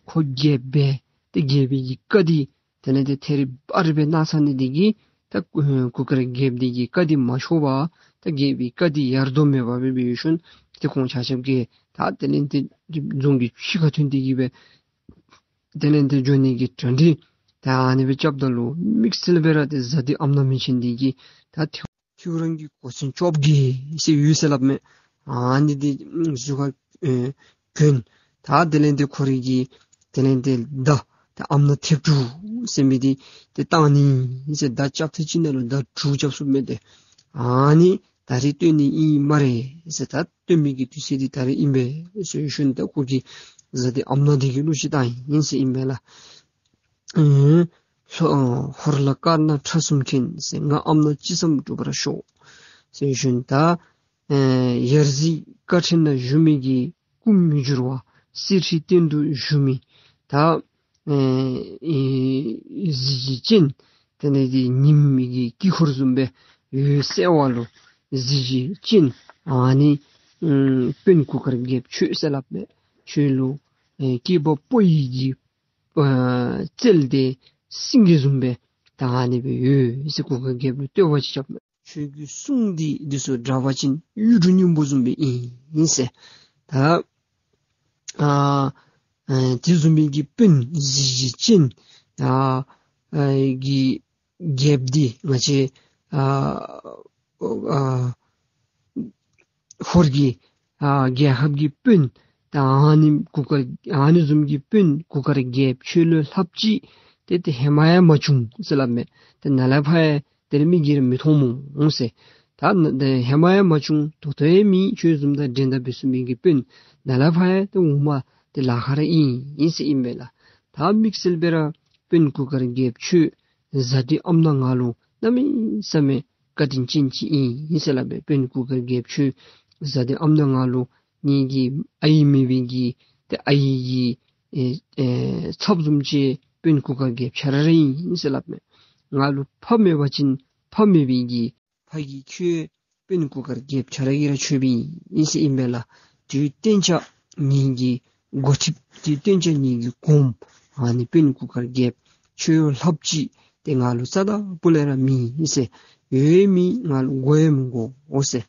ཁོ་རྒྱལཔོ་སྦེ་ཏེ་རྒྱལ་པོའི་གི་བཀའ་འདི་དེ་ལས་ཏེ་ཐད་རི་བ་རི་སྦེ་གནང་ཚར་ནི་འདི་གིས་ད་གུར་དཀར་རྒྱལཔོ་འདི་གི་བཀའ་འདི་མ་ཆོག་པར་ད་རྒྱལ་པོའི་བཀའ་འདི་ཡར་ལྡོག་མེད་པར་སྦེ་འབད་ཞིནམ་ཏེ་ཁོང་ཆ་ཁྱབ་ཀྱིས་ད་དེ་ལས་ཏེ་རྫོང་གི་ཕྱི་ཁར་ཐོན་ཏེ་གི་སྦེ་དེ་ལས་ཏེ་འགྱོ་ནི་གི་གྲ་སྒྲིག་ད་ཨ་ནི་སྦེ་རྐྱབ་ད་ལུ་དམིགས་བསལ་སྦེ་ར་ཏེ་གཟའ་བདུད་ཨམ་ནག་མི་ཆེན་འདི་གིས་ད་ཐེའུ་ཐེའུ་རང་གི་གོ་མཚོན་བཅོ་བརྒྱད་ཟེར་ཡོད་ཟེར་སླབ་མས། ཨ་ནི་འདི་གཟུགས་ཁར་ཨེ་གྱོན། ད་དེ་ལས་ཏེ་ཁོ་རའི་གི་དེ་ལས་ཏེ་མདའ་ད་ཨམ་ནག་མཐེབ་དྲུག་ཟེར་མི་འདི་ཏེ་བཏང་ནི་ཟེར། མདའ་རྐྱབ་ཐེངས་གཅིག་ནང་ལུ་མདའ་དྲུག་རྐྱབ་ཚུགས་མས་ཏེ། ཨ་ནི་ད་རིས་སྟོན་ནི་ཨིན་སྨ་རེ་ཟེར། ད་སྟོན་མི་གི་དུས་ཚོད་འདི་ད་རིས་ཨིན་པས་ཟེར་ཞུ་ནི། ད་ཁོ་གིས་གཟའ་བདུད་ཨམ་ནག་འདི་གི་བློ་ཅིག་བཏང་ཡི་ཟེར་ཨིན་པས་ལགས། ཨེ་ལྷོ་ཧོར་ལ་དཀར་ནག་ཁྲ་གསུམ་འཁྱིལ་ཟེར། ང་ཨམ་ནག་ཅི་བསམ་འགྲུབ་པར་ཤོག་ཟེར་ཞུ་ནི། ད་ཨེ་ཡར་གཟིགས་དཀར་ཕྲེང་ནང་བཞུགས་མི་གི་སྐུ་མི་འགྱུར་བ་གསེར་ཁྲི་སྟེང་དུ་བཞུགས་མི་ད་ཨེ་ཨེ་གཟི་བརྗིད་ཅན་དེ་ལས་ཏེ་ཉིམ་གི་དཀྱིལ་འཁོར་བཟུམ་སྦེ་འོད་གསལ་བ་ལུ་གཟི་བརྗིད་ཅན་ཨ་ནི་ཨམ་དཔོན་གུར་དཀར་རྒྱལཔོ་ཁྱོད་ཟེར་སླབ་མས། ཁྱོད་ལུ་ཨེ་སྐྱེས་པ་ཕོ་ཡི་གི་ཨ་རྩལ་འདི་སེང་གེ་བཟུམ་སྦེ་ད་ཨ་ནི་སྦེ་ཡོད་ཟེར་གུར་དཀར་རྒྱལཔོ་ལུ་བསྟོད་པ་ཅིག་རྐྱབ་མས། ཁྱོད་ཀྱི་གསུང་འདི་འདི་ཚུ་འདྲ་བ་ཅིན་གཡུ་འབྲུག་སྙིང་པོ་བཟུམ་སྦེ་ཨིན་ཟེར། ད་ཨ་ཨ་དེ་བཟུམ་མའི་གི་དཔོན་གཟི་བརྗིད་ཅན་ཨ་ཨ་གི་རྒྱལཔོ་འདི་ང་བཅས་ཨ་ཨ་ཧོར་གྱི་ཨ་རྒྱལ་ཁབ་ཀྱི་དཔོན་ད་ཨ་ནི་གུར་དཀར་ཨ་ནི་བཟུམ་གྱི་དཔོན་གུར་དཀར་རྒྱལཔོ་ཁྱོད་ལུ་ལྷགཔ་ཅིག་ཏེ་ཏེ་ཧེ་མ་ཡང་མ་བྱུང་ཟེར་སླབ་མས། ཏེ་ནཱ་ལས་ཕར་ཡང་དེ་ར་མིག་གིས་ར་མི་མཐོང་སྨོ་ཟེར། ད་ནཱ་ཏེ་ཧེ་མ་ཡང་མ་བྱུང་། ད་ལྟོ་ཡང་མེད། ཁྱོད་བཟུམ་དང་འགྲན་ཟླ་འབད་ཚུགས་མི་གི་དཔོན་ནཱ་ལས་ཕར་ཡང་ཏེ་འོངམ་ཏེ་ལཱ་ཁག་ར་ཨིན་ཨིན་ཟེར་ཨིན་པས་ལགས། ད་དམིགས་བསལ་སྦེ་ར་དཔོན་གུར་དཀར་རྒྱལཔོ་ཁྱོད་གཟའ་བདུད་ཨམ་ནག་ང་ལུ་གནམ་མེད་ས་མེད་བཀའ་དྲིན་ཅན་ཅིག་ཨིན་ཨིན་ཟེར་སླབ་མས། དཔོན་གུར་དཀར་རྒྱལཔོ་ཁྱོད་གཟའ་བདུད་ཨམ་ནག་ང་ལུ་ངེ་གི་ཨའི་མེད་པའི་གི་ཏེ་ཨའི་གི་ཨེ་ཨེ་ཚབ་བཟུམ་ཅིག་དཔོན་གུར་དཀར་རྒྱལཔོ་ཁྱོད་ར་ར་ཨིན་ཨིན་ཟེར་སླབ་མས། ང་ལུ་ཕ་མེད་པ་ཅིན་ཕ་མེད་པའི་གི་ཕ་གི་ཁྱོད་དཔོན་གུར་དཀར་རྒྱལཔོ་ཁྱོད་ར་གིས་ར་ཁྱོད་པའི་ཨིན་ཟེར་ཨིན་པས་ལགས། དུས་གཏན་འཇགས་ངེ་གི་འགོ་ཁྲིདཔ་དུས་གཏན་འཇགས་ངེ་གི་གོངམ་ཨ་ནི་དཔོན་གུར་དཀར་རྒྱལཔོ་ཁྱོད་ལྷགཔ་ཅིག་ཏེ་ང་ལུ་རྩ་དང་སྤུ་ལས་ར་མེད་ཨིན་ཟེར། ཡོད་མི་ང་ལུ་དགོ་ཡང་མི་དགོ་འོ་ཟེར།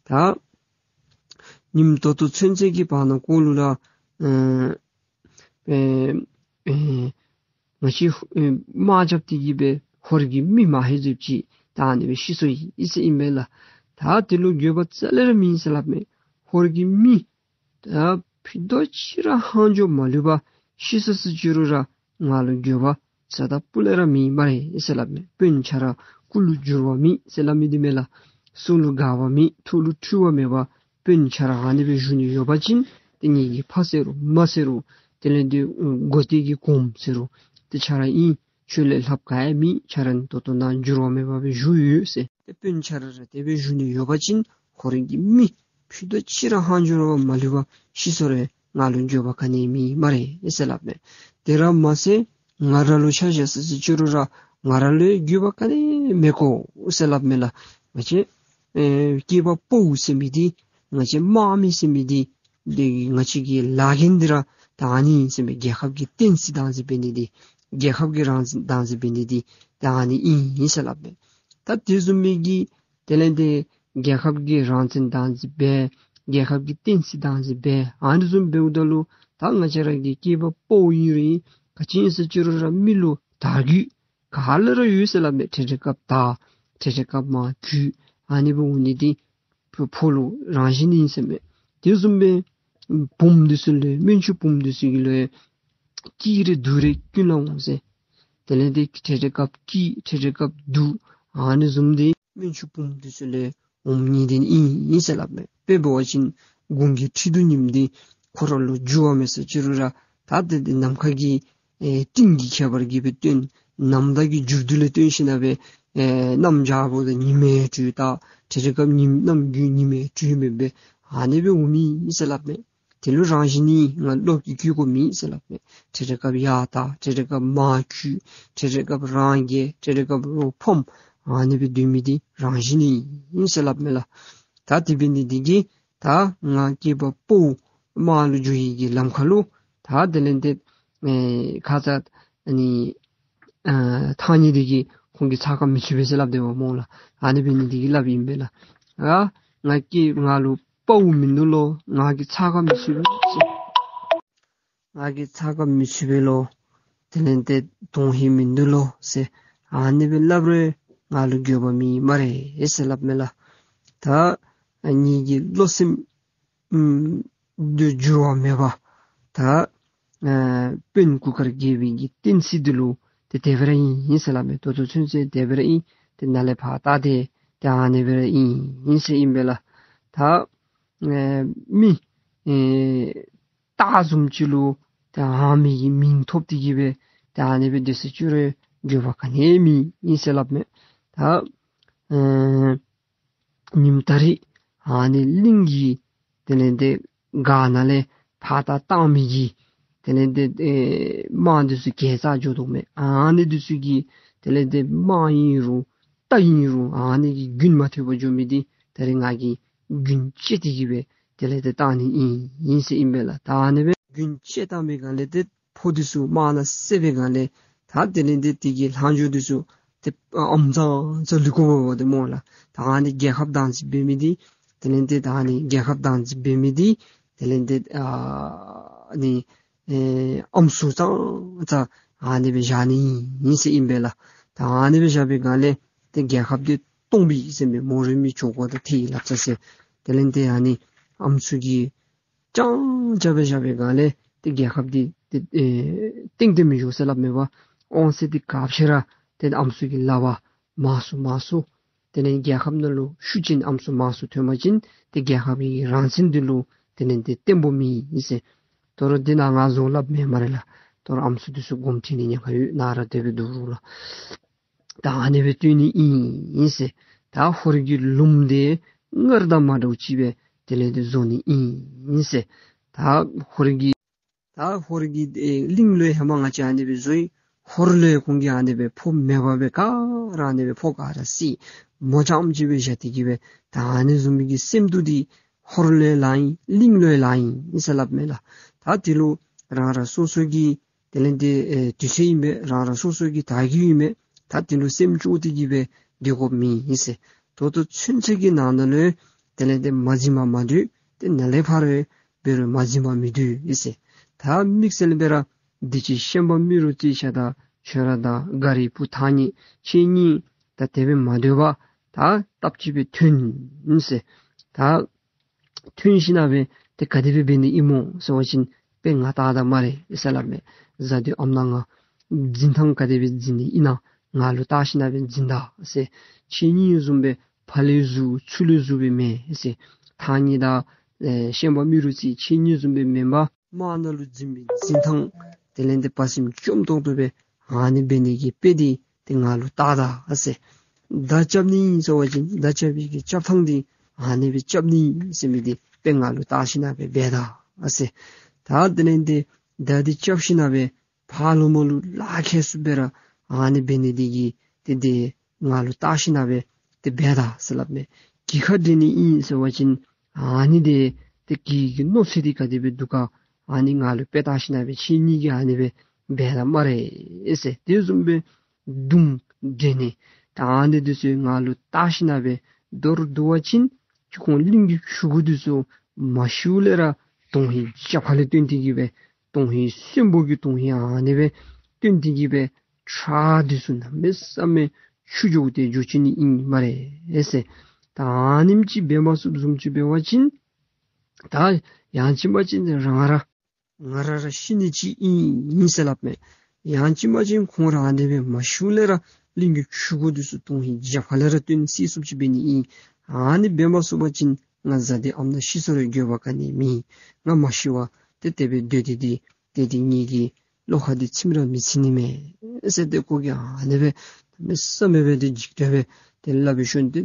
ད་ཉིནམ་ད་ལྟོ་ཚུན་ཚོད་ཀྱི་བར་ན་ཀོ་ལུ་ར་ཨེ་ཨེ་ང་བཅས་ཨེ་དམག་རྐྱབ་སྟེ་གི་སྦེ་ཧོར་གྱི་མི་མ་ཧེ་ཟེར་ཅིག་ད་ཨ་ནི་སྦེ་ཤི་སོ་ཡི་ཟེར་ཨིན་མས་ལགས། ད་དེ་ལུ་འགྱོད་པ་རྩ་ལས་ར་མེད་ཟེར་སླབ་མས། ཧོར་གྱི་མི་ད་ཕུད་རྡོག་གཅིག་ར་ལྷག་འཕྲོ་མ་ལུས་པར་ཤི་སོ་ཟེར་ཅི་རུང་ར་ང་ལུ་འགྱོད་པ་རྩ་དང་སྤུ་ལས་ར་མེད་སྨ་རེ་ཟེར་སླབ་མས། དཔོན་ཆ་ར་སྐུ་ལུ་འགྱུར་བ་མེད་ཟེར་སླབ་མི་འདི་མས་ལགས། སྲོག་ལུ་འགལ་བ་མེད། ཐུགས་ལུ་འཁྲུལ་བ་མེད་པར་དཔོན་ཆ་ར་ཨ་ནི་སྦེ་བཞུགས་ནི་ཡོད་པ་ཅིན་ཏེ་ངེ་གི་ཕ་ཟེར་རུང་མ་ཟེར་རུང་དེ་ལས་འདི་མགོ་ཐད་ཀྱི་གོངམ་ཟེར་རུང་ཏེ་ཆ་ར་ཨིན། ཁྱོད་ལས་ལྷགཔ་ག་ཡང་མེད། ཆ་ར་ད་ལྟོ་ནཱ་འགྱུར་བ་མེད་པར་སྦེ་བཞུགས་ཡོད་ཟེར། ཏེ་དཔོན་ཆ་ར་ར་དེ་སྦེ་བཞུགས་ནི་ཡོད་པ་ཅིན་ཧོར་གྱི་མི་ཕུད་རྡོག་གཅིག་ར་ལྷག་འཕྲོ་མ་ལུས་པར་ཤི་སོ་རུང་ང་ལུ་འགྱོད་པ་ག་ནི་ཡང་མེད་སྨ་རེ་ཟེར་སླབ་མས། དེ་ར་མ་ཚད་ང་ར་ལུ་ཆ་བཞག་ཟེར་ཅི་རུང་ར་ང་ར་ལུ་འགྱོད་པ་ག་ནི་ཡང་མི་དགོ་ཟེར་སླབ་མས་ལགས། ང་བཅས་ཨེ་སྐྱེས་པ་ཕོ་ཟེར་མི་འདི་ང་བཅས་དམག་མི་ཟེར་མི་འདི་འདི་ང་བཅས་ཀྱི་ལཱ་འགན་འདི་ར་ད་ཨ་ནི་ཨིན་ཟེར་མས། རྒྱལ་ཁབ་ཀྱི་བསྟན་སྲིད་བདག་འཛིན་འབད་ནི་འདི་རྒྱལ་ཁབ་ཀྱི་རང་བཙན་བདག་འཛིན་འབད་ནི་འདི་ད་ཨ་ནི་ཨིན་ཟེར་སླབ་མས། ད་དེ་བཟུམ་མའི་གི་དེ་ལས་འདི་རྒྱལ་ཁབ་ཀྱི་རང་བཙན་བདག་འཛིན་འབད་རྒྱལ་ཁབ་ཀྱི་བསྟན་སྲིད་བདག་འཛིན་འབད་ཨ་ནི་བཟུམ་འབདཝ་ད་ལུ་ད་ང་བཅས་ར་གི་སྐྱེས་པ་ཕོ་ཨིན་རུང་ག་ཅི་ཨིན་ཟེར་ཅི་རུང་ར་མི་ལུ་དར་རྒུད་ག་ལས་ར་ཡོད་ཟེར་སླབ་མས། འཕྲལ་འཕྲལ་སྐབས་དར་འཕྲལ་འཕྲལ་སྐབས་མར་རྒུད་ཨ་ནི་སྦེ་འོང་ནི་འདི་ཕོ་ཕོ་ལུ་རང་བཞིན་ཨིན་ཟེར་མས། དེ་བཟུམ་སྦེ་བུམོ་འདི་ཚུ་ལུ་སྨན་ཆུང་བུམོ་འདི་ཚུ་གི་ལུ་སྐྱིད་རེ་སྡུག་རེ་ཀུན་ལ་འོང་ཟེར། དེ་ལས་འདི་འཕྲལ་འཕྲལ་སྐབས་སྐྱིད་འཕྲལ་འཕྲལ་སྐབས་སྡུག་ཨ་ནི་བཟུམ་འདི་སྨན་ཆུང་བུམོ་འདི་ཚུ་ལུ་འོང་ནི་འདི་ཨིན་ཨིན་ཟེར་སླབ་མས། དཔེ་འབད་བ་ཅིན་དགུང་གི་ཁྲི་གདུགས་ཉིམ་འདི་ཁོ་ར་ལུ་འགྱུར་བ་མེད་ཟེར་ཅི་རུང་ར་ད་དེ་འདི་ནམ་མཁའ་གི་ཨེ་སྤྲིན་གྱི་ཁྱད་པར་གྱིས་སྦེ་སྟོན་ནམ་ཟླ་གི་འགྱུར་རྡོ་ལས་སྟོན་ཞིནམ་སྦེ་ཨེ་གནམ་བྱཱར་འབདཝ་ད་ཉི་མའི་དྲོད་དང་འཕྲལ་འཕྲལ་སྐབས་ཉིམ་གནམ་དགུན་ཉི་མའི་དྲོད་མེདཔ་སྦེ་ཨ་ནི་སྦེ་འོང་མི་ཨིན་ཟེར་སླབ་མས། དེ་ལུ་རང་བཞིན་ཨིན། ང་ར་ལུ་གི་གུས་དགོཔ་མེད་ཟེར་སླབ་མས། འཕྲལ་འཕྲལ་སྐབས་ཡར་དར་འཕྲལ་འཕྲལ་སྐབས་མར་རྒུད་འཕྲལ་འཕྲལ་སྐབས་རང་རྒྱལ་འཕྲལ་འཕྲལ་སྐབས་རོགས་ཕམ་ཨ་ནི་སྦེ་སྡོད་མི་འདི་རང་བཞིན་ཨིན་ཟེར་སླབ་མས་ལགས། ད་དེ་འབད་ནི་འདི་གིས་ད་ང་སྐྱེས་པ་ཕོ་དམག་ལུ་འགྱོ་ནི་གི་ལམ་ཁ་ལུ་ད་དེ་ལས་འདི་ཨེ་ཁ་ཙ་ཨ་ནི་ཨ་ཐང་རྙེད་འདི་གིས་ཁོང་གིས་ཚ་ཁ་མི་ཚུད་པས་ཟེར་སླབ་སྡོདཔ་སྨོ་ལགས། ཨ་ནི་འབད་ནི་འདི་གིས་སླབ་ཨིན་པས་ལགས། ཨ་ང་སྐྱེས་ང་ལུ་ཕོ་མིན་འདུག་ལོ། ང་གིས་ཚ་ཁ་མི་ཚུད་པས་ཟེར། ང་གིས་ཚ་ཁ་མི་ཚུད་པས་ལོ། དེ་ལས་འདི་དོན་ཧིང་མིན་འདུག་ལོ་ཟེར་ཨ་ནི་སྦེ་སླབ་རུང་ང་ལུ་འགྱོད་པ་མེད་སྨ་རེ་ཟེར་སླབ་མས་ལགས། ད་ངེ་གི་བློ་སེམས་ཨམ་འདི་འགྱུར་བ་མེད་པར་ད་ཨ་དཔོན་གུར་དཀར་རྒྱལ་པོའི་གི་བསྟན་སྲིད་འདི་ལུ་ཏེ་དེ་སྦེ་ར་ཨིན་ཨིན་ཟེར་སླབ་མས། ད་ལྟོ་ཚུན་ཚོད་དེ་སྦེ་ར་ཨིན། ཏེ་ནཱ་ལས་ཕར་ད་ཏེ་ཏེ་ཨ་ནི་སྦེ་ར་ཨིན་ཨིན་ཟེར་ཨིན་པས་ལགས། ད་ཨེ་མི་ཨེ་སྟག་བཟུམ་ཅིག་ལུ་ཏེ་ཨ་མི་གི་མིང་ཐོབ་སྟེ་གི་སྦེ་ཏེ་ཨ་ནི་སྦེ་སྡོད་ཟེར་ཅི་རུང་འགྱོད་པ་ག་ནི་ཡང་མེད་ཨིན་ཟེར་སླབ་མས། ད་ཨེ་ཉིནམ་ད་རིས་ཨ་ནི་གླིང་གི་དེ་ལས་འདི་སྒར་ནང་ལས་ཕར་ད་བཏང་མི་གི་དེ་ལས་འདི་ཨེ་དམག་འདི་ཚུ་གྱལ་རྩར་འགྱོ་དོ་མས། ཨ་ནི་འདི་ཚུ་གིས་དེ་ལས་འདི་དམག་ཨིན་རུང་རྟ་ཨིན་རུང་ཨ་ནི་གི་རྒྱུན་མ་ཐེག་པར་འགྱོ་མི་འདི་ད་རིས་ང་གིས་རྒྱུན་བཅད་དེ་གི་སྦེ་དེ་ལས་འདི་བཏང་ནི་ཨིན་ཨིན་ཟེར་ཨིན་པས་ལགས། ད་ཨ་ནི་སྦེ་རྒྱུན་བཅད་བཏང་པའི་སྒང་ལས་འདི་ཕོ་འདི་ཚུ་དམག་ནང་བསད་པའི་སྒང་ལས་ད་དེ་ལས་འདི་དེ་གི་ལྷག་འཕྲོ་འདི་ཚུ་ཏེ་ཨམ་ཙང་ཙང་ལུས་དགོཔ་འབདཝ་འདི་སྨོ་ལགས། ད་ཨ་ནི་རྒྱལ་ཁབ་བདག་འཛིན་འབད་མི་འདི་དེ་ལས་འདི་ད་ཨ་ནི་རྒྱལ་ཁབ་བདག་འཛིན་འབད་མི་འདི་དེ་ལས་འདི་ཨ་ནི་ཨེ་ཨམ་སྲུ་ཙང་ཙང་ཨ་ནི་སྦེ་བཞག་ནི་ཨིན་ཟེར་ཨིན་པས་ལགས། ད་ཨ་ནི་སྦེ་བཞག་པའི་སྒང་ལས་ཏེ་རྒྱལ་ཁབ་འདི་སྟོངམ་ཨིན་ཟེར་མས། མོ་རའི་མི་ཆོས་འཁོར་དང་ཐེའུ་ལྷ་བཙན་ཟེར། དེ་ལས་འདི་ཨ་ནི་ཨམ་སྲུ་གིས་ཅང་ཅང་སྦེ་བཞག་པའི་སྒང་ལས་ཏེ་རྒྱལ་ཁབ་འདི་ཏེ་ཨེ་སྟེང་སྟེང་མི་འགྱོ་ཟེར་སླབ་མས་པ། དབང་ཚད་འདི་ག་ཅི་ར་ཏེ་ཨམ་སྲུ་གི་ལག་པར་མང་སུ་མང་སུ་དེ་ལས་རྒྱལ་ཁབ་ནང་ལུ་ཤུགས་ཅན་ཨམ་སྲུ་མང་སུ་ཐོན་པ་ཅིན་ཏེ་རྒྱལ་ཁབ་ཀྱི་རང་བཙན་འདི་ལུ་དེ་ལས་ཏེ་བརྟན་པོ་མེད་ཨིན་ཟེར། དོ་རུང་འདི་ནང་ང་བཟོ་སླབ་མེན་སྨ་རེ་ལགས། དོ་རུང་ཨམ་སྲུ་འདི་ཚུ་དགོངསམ་ཁྲེལ་ནི་ཉེན་ཁ་ཡོད། ནཱ་ར་དེ་སྦེ་འདུག་རུང་ལགས། ད་ཨ་ནི་སྦེ་སྟོན་ནི་ཨིན་ཟེར། ད་ཧོར་གྱི་ལུངམ་འདི་སྔར་དང་མ་འདྲཝ་ཅིག་སྦེ་དེ་ལས་ཏེ་བཟོ་ནི་ཨིན་ཟེར། ད་ཧོར་གྱི་ད་ཧོར་གྱི་ཨེ་གླིང་ལུ་ཧེ་མ་ང་བཅས་ཨ་ནི་སྦེ་བཟོ་ཡི། ཧོར་ལུ་ཁོང་གིས་ཨ་ནི་སྦེ་ཕོ་མེད་པར་སྦེ་ག་ར་ཨ་ནི་སྦེ་ཕོ་ག་ར་བསད་མོ་རྐྱངམ་ཅིག་སྦེ་བཞག་སྟེ་གི་སྦེ་ད་ཨ་ནི་བཟུམ་མའི་གི་སེམས་སྡུག་འདི་ཧོར་ལུ་ལང་ཡི། གླིང་ལུ་ལང་ཡི་ཨིན་ཟེར་སླབ་མས་ལགས། ད་དེ་ལུ་རང་རང་སོ་སོ་གི་དེ་ལས་ཏེ་ཨེ་དུས་ཚོད་ཨིན་པས། རང་རང་སོ་སོ་གི་དར་རྒུད་ཨིན་པས། ད་དེ་ལུ་སེམས་སྐྱོ་སྟེ་གི་སྦེ་ སྡོད་དགོཔ་མེད་ཨིན་ཟེར། ད་ལྟོ་ཚུན་ཚོད་ཀྱི་ནང་ན་ལུ་དེ་ལས་ཏེ་མ་འཛིན་པར་མ་སྡོད། ཏེ་ནཱ་ལས་ཕར་འབད་རུང་མ་འཛིན་པར་མི་སྡོད་ཨིན་ཟེར། ད་དམིགས་བསལ་སྦེ་ར་འདི་ཅིག་ཤན་པ་རྨེ་རུ་རྩེ་ཤ་དང་ཁྱོད་ར་དང་མགར་བུ་ཐང་ཉེ་ཁྱེད་གཉིས་ད་དེ་སྦེ་མ་སྡོད་པར་ད་སྟབས་གཅིག་སྦེ་ཐོན་ཨིན་ཟེར། ད་ཐོན་ཞིན་ན་སྦེ་ཏེ་ག་དེ་སྦེ་འབད་ནི་ཨིན་མོ་ཟེར་བ་ཅིན་དཔེ་ང་བལྟ་ད་སྨ་རེ་ཟེར་སླབ་མས། བཟའ་དུས་ཨམ་ནང་ང་འཛིན་ཐངས་ག་དེ་སྦེ་འཛིན་ནི་ཨིན་ན་ང་ལུ་བལྟ་ཞིན་ན་སྦེ་འཛིན་ད་ཟེར། ཁྱེད་གཉིས་བཟུམ་སྦེ་ཕར་ལས་ཟུར་ཚུར་ལས་ཟུར་སྦེ་མེན་ཟེར། ཐང་ཉེ་དང་ཨེ་ཤན་པ་རྨེ་རུ་རྩེ་ཁྱེད་གཉིས་བཟུམ་སྦེ་མེན་པར་དམག་ནང་ལུ་འཛིན་པའི་འཛིན་ཐངས་དེ་ལས་ཏེ་དཔའ་སེམས་བཅོམ་ཏོག་ཏོ་སྦེ་ཨ་ནི་འབད་ནི་གི་དཔེ་འདི་ཏེ་ང་ལུ་བལྟ་ད་ཟེར། མདའ་རྐྱབ་ནི་ཨིན་ཟེར་བ་ཅིན་མདའ་རྐྱབ་པའི་གི་རྐྱབ་ཐངས་འདི་ཨ་ནི་སྦེ་རྐྱབ་ནི་ཨིན་ཟེར་མི་འདི་དཔེ་ང་ལུ་བལྟ་ཞིན་ན་སྦེ་འབད་ད་ཟེར། ད་དེ་ལས་ཏེ་མདའ་འདི་རྐྱབ་ཞིན་ན་སྦེ་ཕར་ལུ་མར་ལུ་ལག་ཁེ་སུ་སྦེ་ར་ཨ་ནི་འབད་ནི་འདི་གིས་ཏེ་འདི་ང་ལུ་བལྟ་ཞིན་ན་སྦེ་ཏེ་འབད་ད་ཟེར་སླབ་མས། གྱིས་ཁ་འདྲེན་ནི་ཨིན་ཟེར་བ་ཅིན་ཨ་ནི་འདི་ཏེ་གྱིས་ཀྱི་མནོ་ཚུལ་འདི་ག་དེ་སྦེ་འདུག་ག་ཨ་ནི་ང་ལུ་དཔེ་བལྟ་ཞིན་ན་སྦེ་ཁྱེད་གཉིས་ཀྱིས་ཨ་ནི་སྦེ་འབད་ད་སྨ་རེ་ཟེར། དེ་བཟུམ་སྦེ་མདུང་འདྲེན་ནི་ད་ཨ་ནི་འདི་ཚུ་ང་ལུ་བལྟ་ཞིན་ན་སྦེ་མདོར་བསྡུ་བ་ཅིན་ཁྱོད་ཁོང་གླིང་གི་ཕྲུ་གུ་འདི་ཚུ་མ་ཤིཝ་ལས་ར་དོན་ཧིང་རྒྱབ་ཁ་ལས་བཏོན་ཏེ་གི་སྦེ་དོན་ཧིང་གསོན་པོ་གི་དོན་ཧིང་ཨ་ནི་སྦེ་བཏོན་ཏེ་གི་སྦེ་ཁྲག་འདི་ཚུ་གནམ་མེད་ས་མེད་ཆུ་འགྱོ་སྟེ་འགྱོ་བཅུག་ནི་ཨིན་སྨ་རེ་ཟེར། ད་ཨ་ནེམ་ཅིག་འབད་མ་ཚུགསཔ་བཟུམ་ཅིག་འབད་བ་ཅིན་ད་ཡང་ཅིན་མ་ཅིན་རང་ར་ང་ར་ར་ཤི་ནི་ཅིག་ཨིན་ཟེར་སླབ་མས། ཡང་ཅིན་མ་ཅིན་ཁོང་ར་ཨ་ནི་སྦེ་མ་ཤིཝ་ལས་ར་གླིང་གི་ཕྲུ་གུ་འདི་ཚུ་དོན་ཧིང་རྒྱབ་ཁ་ལས་ར་བཏོན་བསད་ཚུགསཔ་ཅིག་འབད་ནི་ཨིན། ཨ་ནི་འབད་མ་ཚུགས་པ་ཅིན་ང་བཟའ་ཏེ་ཨམ་ནང་ཤི་སོང་རུང་འགྱོད་པ་ག་ནི་མེད། ང་མ་ཤི་བར་ཏེ་དེ་སྦེ་སྡོད་དེ་ཏེ་ཏེ་ཏེ་ངེ་གི་བློ་ཁ་འདི་ཚིམ་ར་མི་ཚིམ་ནི་མས་ཟེར་ཏེ་ཁོ་གིས་ཨ་ནི་སྦེ་གནམ་མེད་ས་མེད་སྦེ་ཏེ་འཇིགས་སྐྲག་སྦེ་ཏེ་སླབ་པའི་ཤུལ་ཏེ་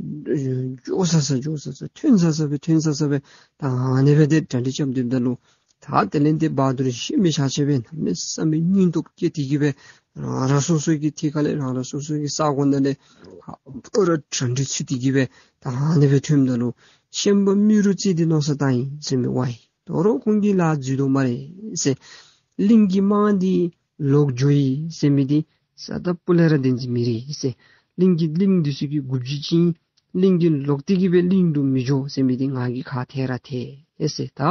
འགྱོ་ས་ས་འགྱོ་ས་ས་ཐོན་ས་ས་སྦེ་ཐོན་ས་ས་སྦེ་ད་ཨ་ནི་སྦེ་ཏེ་གྲ་སྒྲིག་རྐྱབ་སྡོདཔ་ད་ལུ་ད་དེ་ལས་ཏེ་བ་དུར་ཤི་མི་ཆ་ཆ་སྦེ་གནམ་མེད་ས་མེད་སྙིང་སྟོབས་བསྐྱེད་དེ་གི་སྦེ་རང་རང་སོ་སོ་གི་ཐད་ཁ་ལས་རང་རང་སོ་སོ་གི་ས་གོ་ནང་ལས་ཧ་པ་ར་གྲ་སྒྲིག་ཚུད་དེ་གི་སྦེ་ད་ཨ་ནི་སྦེ་ཐོནམ་ད་ལུ་ཤན་པ་རྨེ་རུ་རྩེ་འདི་མནོ་བསམ་བཏང་ཡི་ཟེར་མི་ཝའི་དོ་རུང་ཁོང་གིས་ལཱ་འཛོལ་དོ་སྨ་རེ་ཟེར། གླིང་གི་དམག་འདི་ལོག་འགྱོ་ཡི་ཟེར་མི་འདི་ས་ད་སྤུ་ལས་ར་བདེན་འཛིན་མི་རེ་ཟེར། གླིང་གི་གླིང་འདི་ཚུ་གི་འགོ་བརྗེ་ཅིག་ཨིན། གླིང་གི་ལོག་སྟེ་གི་སྦེ་གླིང་དུ་མི་འགྱོ་ཟེར་མི་འདི་ང་གིས་ཁག་ཐེག་ར་ཐེག་ཟེར། ད་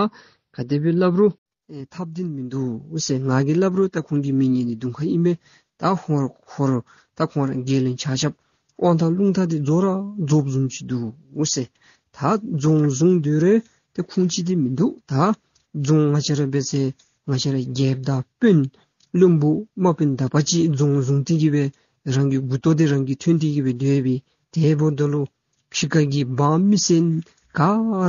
ག་དེ་སྦེ་སླབ་རུང་ཨེ་ཐབས་འདི་མིན་འདུག་ཟེར། ང་གིས་སླབ་རུང་ད་ཁོང་གི་མི་ངན་འདི་གདོང་ཁར་ཨིན་པས། ད་ཁོང་ཁོ་ར་ད་ཁོང་ར་རྒྱལ་བློན་ཆ་ཁྱབ་དབང་ཐང་རླུང་རྟ་འདི་རྫོགས་ར་རྫོགསཔ་བཟུམ་ཅིག་འདུག་ཟེར། ད་རྫོང་བཟུང་སྡོད་རུང་ཏེ་ཁུངས་ཅིག་འདི་མིན་འདུག། ད་རྫོང་ང་བཅས་ར་འབད་ཟེར་ང་བཅས་ར་རྒྱལཔོ་དང་དཔོན་བློན་པོ་དམག་དཔོན་དག་པ་ཅིག་རྫོང་བཟུང་སྟེ་གི་སྦེ་རང་གི་མགུ་ཏོ་འདི་རང་གིས་ཐོན་ཏེ་གི་སྦེ་སྡོད་པའི་དེ་འབདཝ་ད་ལུ་ཕྱི་ཁ་གི་འབངས་མི་སེར་ག་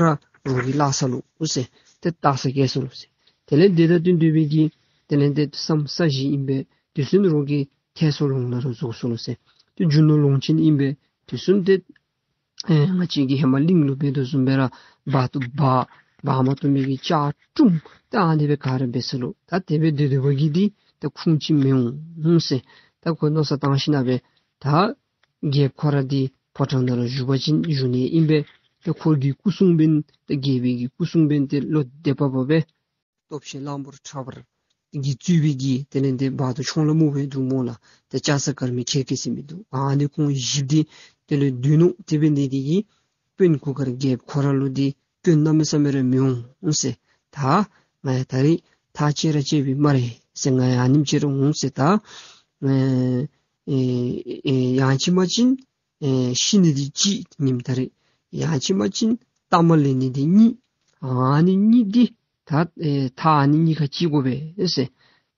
ར་རོགས་ཀྱིས་བརླག་སོ་ལོ་ཟེར། ཏེ་བཏང་ས་བཀལ་སོ་ལོ་ཟེར། དེ་ལས་དེ་དང་བསྟུན་ཏེ་སྦེ་གི་དེ་ལས་ཏེ་བསམ་ས་གཞི་ཨིན་པས། དེ་ཚུན་རོགས་ཀྱིས་ཐལ་སོ་ལོང་ལ་ར་རྫོགས་སོ་ལོ་ཟེར། ཏེ་རྒྱུ་ནོར་ལོངས་སྤྱོད་ཨིན་པས། དེ་ཚུན་ཏེ་ཨེ་ང་བཅས་ཀྱི་ཧེ་མ་གླིང་ལུ་འབད་དོ་བཟུམ་སྦེ་ར་འབག་ཏུ་འབག། འབག་མ་བཏུབ་མི་གི་ལྕགས་སྲུང་ད་ཨ་ནི་སྦེ་ག་ར་འབད་སོ་ལོ། ད་དེ་སྦེ་སྡོད་སྡོད་པ་གིས་འདི་ད་ཁུངས་ཅིག་མི་འོང་ཟེར། ད་ཁོ་མནོ་བསམ་བཏང་ཞིན་ན་སྦེ་ད་རྒྱལཔོ་ཁོ་ར་འདི་ཕོ་བྲང་ནང་ལུ་བཞུགས་པ་ཅིན་བཞུགས་ནི་ཨིན་པས། ད་ཁོ་གི་སྐུ་སྲུང་འབདན་ད་རྒྱལ་པོའི་གི་སྐུ་སྲུང་འབདན་ཏེ་བློ་བདེ་བ་བ་སྦེ་སྟོབས་ཆེན་གླང་པོ་ཁྲ་འབར་གྱིས་གཙོས་པའི་གི་དེ་ལས་ཏེ་འབག་ཏུ་ཆོང་ལ་སྨུག་པོའི་འབྲུག་མོ་ལ་ཏེ་ལྕགས་ཟངས་དཀར་མེ་ཁྱེར་ཁྱེར་ཟེར་མི་འདུག། ཨ་ནི་ཁོང་བཞི་འདི་དེ་ལས་སྡོད་ནུག། དེ་འབད་ནི་འདི་གིས་དཔོན་གུར་དཀར་རྒྱལཔོ་ཁོ་ར་ལུ་འདི་སྐྱོན་གནམ་མེད་ས་མེད་ར་མི་འོང་ཟེར། ད་ང་ཡང་ད་རིས་ཐག་བཅད་ར་བཅད་པའི་སྨ་རེ་ཟེར། ང་ཡང་ཨ་ནེམ་ཅིག་ར་འོང་ཟེར། ད་ཨེ་ཨེ་ཡང་ཅིན་མ་ཅིན་ཨེ་ཤི་ནི་འདི་གཅིག་ཉིནམ་ད་རེས། ཡང་ཅིན་མ་ཅིན་ཐ་མ་ལེན་ནི་འདི་གཉིས། ཨ་ནི་གཉིས་འདི་ད་ཨེ་ཐག་ཨ་ནི་གཉིས་ཁར་བཅད་དགོ་པས་ཟེར།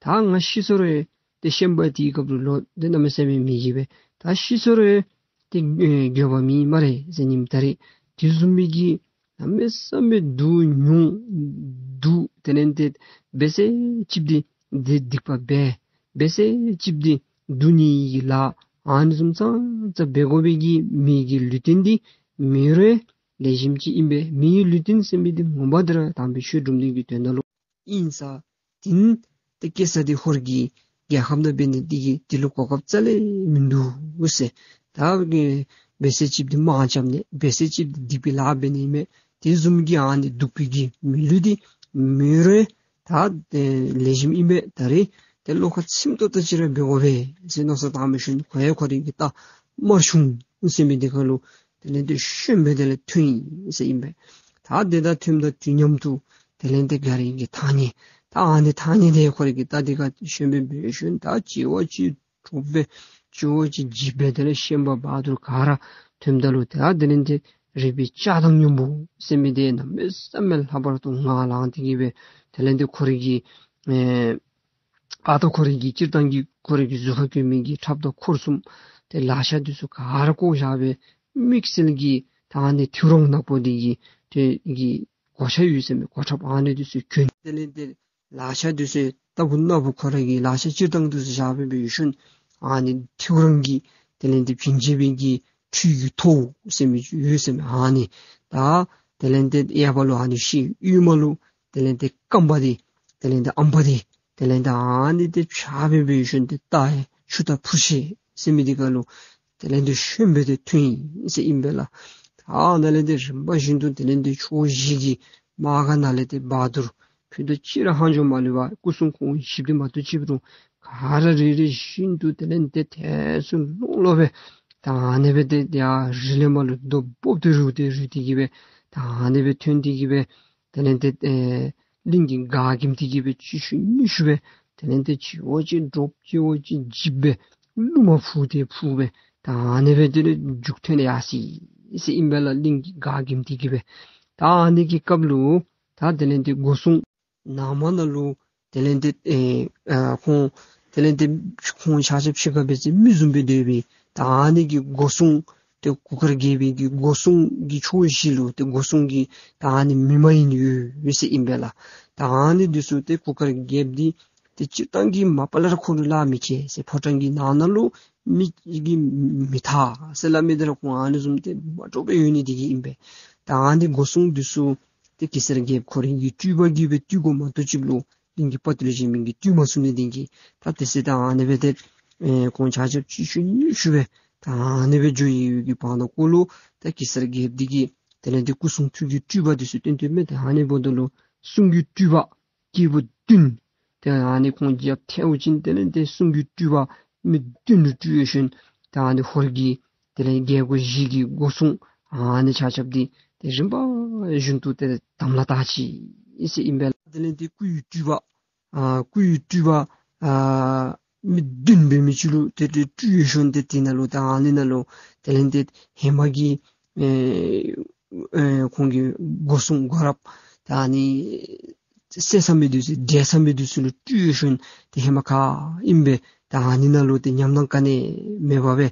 ད་ང་ཤི་སོང་རུང་ཏེ་ཤན་པ་འདི་གི་སྐབས་ལུ་ལོ་འདི་གནམ་མེད་ས་མེད་མེད་གི་སྦེ། ད་ཤི་སོང་རུང་ཏེ་ཨེ་འགྱོད་པ་མེད་སྨ་རེ་ཟེར་ཉིནམ་ད་རེས། དེ་བཟུམ་མའི་གི་གནམ་མེད་ས་མེད་སྡུག་མྱོང་སྡུག། དེ་ལས་ཏེ་འབད་ས་ཅིག་འདི་འདི་སྡིག་པ་འབད། འབད་ས་ཅིག་འདི་སྡུག་བསྔལ་གྱི་ལཱ་ཨ་ནི་བཟུམ་ཙང་ཙང་འབད་དགོ་པའི་གི་མི་གི་ལུས་རྟེན་འདི་མེད་རུང་ལེགས་ཤོམ་ཅིག་ཨིན་པས། མི་གི་ལུས་རྟེན་ཟེར་མི་འདི་ངོ་མ་འདི་ར་དམ་པའི་ཆོས་སྒྲུབ་ནི་གི་དོན་དག་ལུ་ཨིན་ས། དེ་ནི་ཏེ་སྐྱེ་ས་འདི་ཧོར་གྱི་རྒྱལ་ཁམས་ནང་འབད་ནི་འདི་གིས་འདི་ལུ་གོ་སྐབས་རྩ་ལས་མིན་འདུག་ཟེར། ད་གི་འབད་ས་ཅིག་འདི་དམག་རྐྱབ་ནི་འབད་ས་ཅིག་འདི་སྡིག་པའི་ལཱ་འབད་ནི་མས། དེ་བཟུམ་གྱི་ཨ་ནི་སྡུག་པའི་གི་མི་ལུས་འདི་མེད་རུང་ད་ཏེ་ལེགས་ཤོམ་ཨིན་པས། ད་རེས་ཏེ་བློ་ཁ་ཚིམ་ཏོག་ཏོ་ཅིག་ར་འབད་དགོ་པས་ཟེར་མནོ་བསམ་བཏང་བའི་ཤུལ་ཁོ་ཡང་ཁོ་རའི་གི་རྟ་དམར་ཆུང་ ཟེར་མི་འདི་ཁར་ལུ་དེ་ལས་ཏེ་ཤན་པ་དེ་ལས་ཐོན་ཡི་ཟེར་ཨིན་པས། ད་དེ་དང་ཐོནམ་དང་དུས་མཉམ་དུ་དེ་ལས་ཏེ་ག་ར་གི་ཐང་རྙེད། ད་ཨ་ནི་ཐང་རྙེད་དེ་ཁོ་རའི་གི་ད་དེ་ཁར་ཤན་པ་འབད་ཞིནམ་ད་གཅིག་བ་གཅིག་འདྲོག་སྦེ་གཅིག་བ་གཅིག་འཇིགས་སྦེ་དེ་ལས་ཤན་པ་བ་དུར་ག་ར་ཐོནམ་ད་ལུ་ད་དེ་ལས་ཏེ་རིག་པའི་ལྕགས་དང་སྙིང་པོ་ཟེར་མི་དེ་གནམ་མེད་ས་མེད་ལྷག་པར་དུ་ངང་ལངས་ཏེ་གི་སྦེ་དེ་ལས་ཏེ་ཁོ་རའི་གི་ཨེ་ཨ་ད་ཁོ་རའི་གི་སྤྱིར་བཏང་གི་ཁོ་རའི་གི་གཟུགས་ཁར་གྱོན་མི་གི་ཁྲབ་དང་འཁོར་གསུམ་ཏེ་ལག་ཆ་འདི་ཚུ་ག་ར་བཀོག་བཞག་སྦེ་དམིགས་བསལ་གྱི་ད་ཨ་ནི་ཐེའུ་རང་ནག་པོ་འདི་གི་ཏེ་གི་གོ་ཆ་ཡོད་ཟེར་མི་གོ་ཁྲབ་ཨ་ནི་འདི་ཚུ་གྱོན། དེ་ལས་ཏེ་ལག་ཆ་འདི་ཚུ་ལྟ་བུ་ན་བུ་ཁོ་ར་གི་ལག་ཆ་སྤྱིར་བཏང་འདི་ཚུ་བཞག་སྦེ་འབད་ཞིནམ་ཨ་ནི་ཐེའུ་རང་གི་དེ་ལས་ཏེ་བྱིན་ཅན་པའི་གི་ཁྲུས་ཀྱི་ཐོ་ཟེར་མི་ཡོད་ཟེར་མི་ཨ་ནི་ད་དེ་ལས་ཏེ་གཡས་པ་ལུ་ཨ་ནི་ཤེལ་གཡོན་མ་ལུ་དེ་ལས་ཏེ་རྐངམ་འདི་དེ་ལས་ཏེ་ཨམ་པ་འདི་དེ་ལས་ཏེ་ཨ་ནི་ཏེ་ཕྱག་སྦེ་འབད་ཞིནམ་ཏེ་ད་ཨེ་ཆུ་རྟ་ཕུར་ཤེས་ཟེར་མི་འདི་ཁར་ལུ་དེ་ལས་ཏེ་ཤན་པ་དེ་ཐོན་ཡི་ཟེར་ཨིན་པས་ལགས། ད་ཨ་ནཱ་ལས་ཏེ་རིམ་པ་བཞིན་དུ་དེ་ལས་ཏེ་ཕྱོགས་བཞི་གི་དམག་སྒར་ནང་ལས་ཏེ་བ་དུར་ཕུད་རྡོག་གཅིག་ར་ཧང་ཅོ་མ་ལུས་པར་སྐུ་སྲུང་ཁོང་བཞི་པོ་དེ་མ་གཏོགས་ཅིག་རུང་ག་ར་རེ་རེ་བཞིན་དུ་དེ་ལས་ཏེ་ཐལ་སུ་ལོང་ལོང་སྦེ་ད་ཨ་ནི་སྦེ་ཏེ་ཡར་རི་ལས་མར་ལུ་རྡོ་སྦོམ་ཏེ་རུལ་ཏེ་རུལ་ཏེ་གི་སྦེ་ད་ཨ་ནི་སྦེ་ཐོན་ཏེ་གི་སྦེ་དེ་ལས་ཏེ་ཨེ་གླིང་གིས་ག་གིམ་ཏེ་གི་སྦེ་གཅིག་ཤུལ་གཉིས་ཤུལ་སྦེ་དེ་ལས་ཏེ་གཅིག་བ་གཅིག་འདྲོག་གཅིག་བ་གཅིག་འཇིགས་སྦེ་རླུང་མ་ཕུ་སྟེ་ཕུ་སྦེ་ད་ཨ་ནི་སྦེ་དེ་ལས་མཇུག་ཐོན་ཡར་སོ་ཡི་ཟེར་ཨིན་པས་ལགས། གླིང་གིས་ག་གིམ་ཏེ་གི་སྦེ་ད་ཨ་ནི་གི་སྐབས་ལུ་ད་དེ་ལས་ཏེ་སྒོ་སྲུང་ནང་མ་ནང་ལུ་དེ་ལས་ཏེ་ཨེ་ཨ་ཁོང་དེ་ལས་ཏེ་ཁོང་ཆ་ཁྱབ་ཕྱི་ཁར་འབད་བ་ཅིན་མི་བཟུམ་སྦེ་སྡོད་པའི་ད་ཨ་ནི་གི་སྒོ་སྲུང་ཏེ་གུར་དཀར་རྒྱལ་པོའི་གི་སྒོ་སྲུང་གི་ཕྱོགས་བཞི་ལུ་ཏེ་སྒོ་སྲུང་གི་ད་ཨ་ནི་མི་མ་ཡིན་ཡོད་ཟེར་ཨིན་པས་ལགས། ད་ཨ་ནི་འདི་ཚུ་ཏེ་གུར་དཀར་རྒྱལཔོ་འདི་ཏེ་སྤྱིར་བཏང་གི་མ་པ་ལས་ར་ཁོ་ལུ་ལཱ་མི་ཁེལ་ཟེར། ཕོ་བྲང་གི་ནང་ན་ལུ་མི་གིས་མི་ཐར་ཟེར་སླབ་མི་འདི་ར་ཁོང་ཨ་ནི་བཟུམ་ཏེ་མ་འདྲཝ་སྦེ་ཡོད་ནི་འདི་གིས་ཨིན་པས། ད་ཨ་ནི་སྒོ་སྲུང་འདི་ཚུ་ཏེ་གེ་སར་རྒྱལཔོ་ཁོ་རའི་གི་སྤྲུལ་པ་གིས་སྦེ་བཏུལ་དགོ་མ་གཏོགས་ཅིག་ལུ་གླིང་གི་དཔའ་བརྟུལ་གཞན་མི་གིས་བཏུལ་མ་ཚུགས་ནི་འདི་གིས་ད་དེ་ཚེ་ད་ཨ་ནི་སྦེ་ཏེ་ཨེ་ཁོང་ཆ་ཁྱབ་གཅིག་ཤུལ་གཉིས་ཤུལ་སྦེ་ད་ཨ་ནི་སྦེ་འགྱོ་ཡི་ཡོད་ཀྱི་བར་ན་ཀོ་ལུ་ད་གེ་སར་རྒྱལཔོ་འདི་གིས་དེ་ལས་ཏེ་སྐུ་གསུང་ཐུགས་ཀྱི་སྤྲུལ་པ་འདི་ཚུ་བཏོན་ཏེ་མས། ད་ཨ་ནི་འབདཝ་ད་ལུ་གསུང་གི་སྤྲུལ་པ་སྐྱེས་བུ་བདུན་ཏེ་ཨ་ནི་ཁོང་རྒྱབ་ཐལཝ་ཅིག་དེ་ལས་ཏེ་གསུང་གི་སྤྲུལ་པ་མི་བདུན་ལུ་སྤྲུལ་ཞིནམ་ད་ཨ་ནི་ཧོར་གྱི་དེ་ལས་རྒྱལ་སྒོ་བཞི་གི་སྒོ་སྲུང་ཨ་ནི་ཆ་ཁྱབ་འདི་ཏེ་རིམ་པ་བཞིན་དུ་ཏེ་དམ་ལ་བཏགས་ཅི་ཟེར་ཨིན་པས་ལགས། དེ་ལས་ཏེ་སྐུ་ཡི་སྤྲུལ་པ་ཨ་སྐུ་ཡི་སྤྲུལ་པ་ཨ་མི་བདུན་འབད་མི་ཅིག་ལུ་ཏེ་ཏེ་སྤྲུལ་ཞིནམ་ཏེ་དེ་ནང་ལུ་ད་ཨ་ནི་ནང་ལུ་དེ་ལས་ཏེ་ཧེ་མ་གི་ཨེ་ཨེ་ཁོང་གི་སྒོ་སྲུང་སྒོ་ར་ད་ཨ་ནི་བསད་ཚར་མི་འདི་ཚུ་བསད་ཚར་མི་འདི་ཚུ་ལུ་སྤྲུལ་ཞིནམ་ཏེ་ཧེ་མ་ག་ཨིནམ་སྦེ་ད་ཨ་ནི་ནང་ལུ་ཏེ་ཉམས་སྣང་ག་ནི་མེད་པར་སྦེ་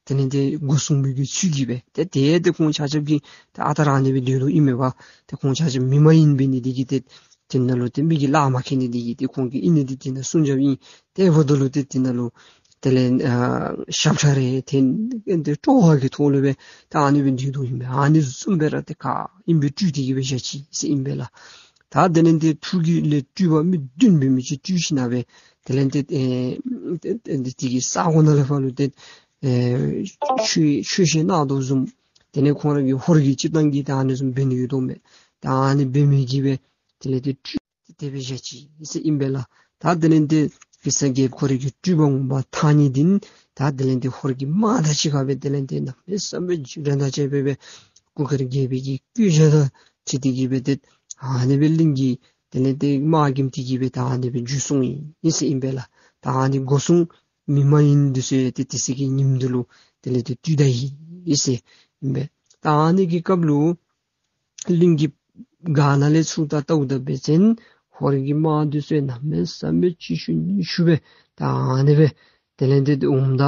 དེ་ལས་ཏེ་སྒོ་སྲུང་མི་གི་ཚུལ་གྱིས་སྦེ་ཏེ་ཏེ་ཏེ་ཁོང་ཆ་ཁྱབ་ཀྱིས་ད་ཨ་རྟག་ར་ཨ་ནི་སྦེ་སྡོད་དོ་ཨིན་མས་པ། ཏེ་ཁོང་ཆ་ཁྱབ་མི་མ་ཡིན་འབད་ནི་འདི་གིས་ཏེ་དེ་ནང་ལུ་ཏེ་མི་གིས་ལཱ་མ་ཁེལ་ནི་འདི་གིས་ཏེ་ཁོང་གིས་ཨིན་ནི་འདི་དེ་ནང་སྲུང་རྐྱབ་ཨིན། ཏེ་འབདཝ་ད་ལུ་ཏེ་དེ་ནང་ལུ་དེ་ལས་ཨ་ཞབས་ཁྲ་རེ་འཐེན་ཏེ་སྤྲོ་བ་གི་ཐོག་ལུ་སྦེ་ད་ཨ་ནི་སྦེ་སྡོད་དོ་ཨིན་པས། ཨ་ནི་བཟུམ་སྦེ་ར་ཏེ་ག་ཨིནམ་སྦེ་སྤྲུལ་ཏེ་གི་སྦེ་བཞག་ཅི་ཟེར་ཨིན་པས་ལགས། ད་དེ་ལས་ཏེ་ཐུགས་ཀྱི་ལས་སྤྲུལ་པ་མི་བདུན་འབད་མི་ཅིག་སྤྲུལ་ཞིནམ་སྦེ་དེ་ལས་ཏེ་ཨེ་ཏེ་ཏེ་དེ་གི་ས་གོ་ནང་ལས་ཕར་ལུ་ཏེ་ཨེ་ཆོས་ཆོས་བཤད་གནང་དོ་བཟུམ་དེ་ལས་ཁོང་ར་གི་ཧོར་གྱི་སྤྱིར་བཏང་གི་ད་ཨ་ནི་བཟུམ་འབད་ནི་ཡོད་དོ་མས། ད་ཨ་ནི་འབད་མི་གིས་སྦེ་དེ་ལས་ཏེ་སྤྲུལ་ཏེ་དེ་སྦེ་བཞག་ཅི་ཟེར་ཨིན་པས་ལགས། ད་དེ་ལས་ཏེ་གེ་སར་རྒྱལཔོ་ཁོ་རའི་གི་སྤྲུལ་པ་ངོ་མ་ཐང་རྙེད་འདི་ད་དེ་ལས་ཏེ་ཧོར་གྱི་དམག་དང་གཅིག་ཁར་སྦེ་དེ་ལས་ཏེ་གནམ་མེད་ས་མེད་འཇིགས་སྐྲག་དང་བཅས་པའི་སྦེ་གུར་དཀར་རྒྱལ་པོའི་གི་བཀོད་རྒྱ་དང་འཁྲིལ་ཏེ་གི་སྦེ་ཏེ་ཨ་ནི་སྦེ་གླིང་གི་དེ་ལས་ཏེ་དམག་གིམ་འདི་གིས་སྦེ་ད་ཨ་ནི་སྦེ་འཇུ་སོང་ཡི་ཟེར་ཨིན་པས་ལགས། ད་ཨ་ནི་སྒོ་སྲུང་མི་མ་ཡིན་འདི་ཚུ་ཡང་ཏེ་དེ་ཚེ་གི་ཉིནམ་འདི་ལུ་དེ་ལས་ཏེ་བཏུལ་ད་ཡི་ཟེར་ཨིན་པས། ད་ཨ་ནི་གི་སྐབས་ལུ་གླིང་གི་སྒར་ནང་ལས་ཚུར་ད་ལྟཝ་ད་འབད་བ་ཅིན་ཧོར་གྱི་དམག་འདི་ཚུ་གནམ་མེད་ས་མེད་གཅིག་ཤུལ་གཉིས་ཤུལ་སྦེ་ད་ཨ་ནི་སྦེ་དེ་ལས་ཏེ་འོངམ་ད་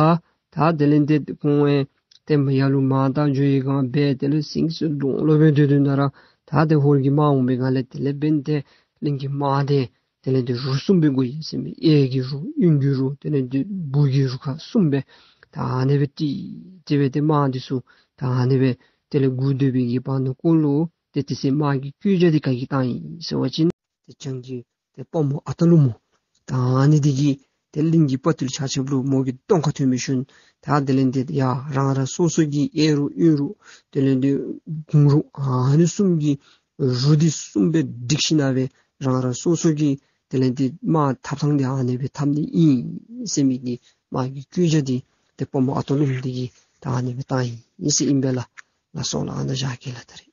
ད་དེ་ལས་ཏེ་ཁོང་ཨེ་ཏེ་མ་ཡར་ལུ་མར་ད་འགྱོ་ཡི་ག་འབད་དེ་ལས་སེང་སེ་ལོང་ལོང་སྦེ་སྡོད་དོ་ན་ར་ད་ཏེ་ཧོར་གྱི་དམག་འོང་པའི་སྒང་ལས་དེ་ལས་འབདན་ཏེ་གླིང་གི་དམག་དེ་དེ་ལས་ཏེ་རུ་གསུམ་སྦེ་བགོ་ཡི་ཟེར་མས། གཡས་ཀྱི་རུ་གཡོན་གྱི་རུ་དེ་ལས་ཏེ་སྦུག་གི་རུ་ཁག་གསུམ་སྦེ་ད་ཨ་ནི་སྦེ་ཏེ་དེ་སྦེ་ཏེ་དམག་འདི་ཚུ་ད་ཨ་ནི་སྦེ་དེ་ལས་སྒུག་སྡོད་པའི་གི་བར་ན་ཀོ་ལུ་ཏེ་དེ་ཚེ་དམག་གི་བཀོད་རྒྱ་འདི་ག་གིས་བཏང་ཡི་ཟེར་བ་ཅིན་ཏེ་བྱང་གི་ཏེ་དཔའ་མོ་ཨ་སྟག་ཀླུ་མོ་ད་ཨ་ནི་འདི་གིས་ཏེ་གླིང་གི་དཔའ་བརྟུལ་ཆ་ཁྱབ་ལུ་མོ་གི་གདོང་ཁར་ཐོན་པའི་ཤུལ་ད་དེ་ལས་ཏེ་ཡ་རང་རང་སོ་སོ་གི་གཡས་རུ་གཡོན་རུ་དེ་ལས་ཏེ་དགུང་རུ་ཨ་ནི་གསུམ་གྱི་རུ་འདི་གསུམ་སྦེ་བསྒྲིགས་ཞིནམ་སྦེ་རང་རང་སོ་སོ་གི་དེ་ལས་ཏེ་དམག་འཐབ་ཐངས་འདི་ཨ་ནི་སྦེ་འཐབ་ནི་ཨིན་ཟེར་མི་གི་དམག་གི་བཀོད་རྒྱ་འདི་ཏེ་དཔའ་མོ་ཨ་སྟག་ཀླུ་མོ་འདི་གིས་ ད་ཨ་ནི་སྦེ་བཏང་ཡི་ཨིན་ཟེར་ཨིན་པས་ལགས། ལགས་སོ་ལགས། ཨ་ནཱ་བཞག་གེ་ལགས། ད་རེས།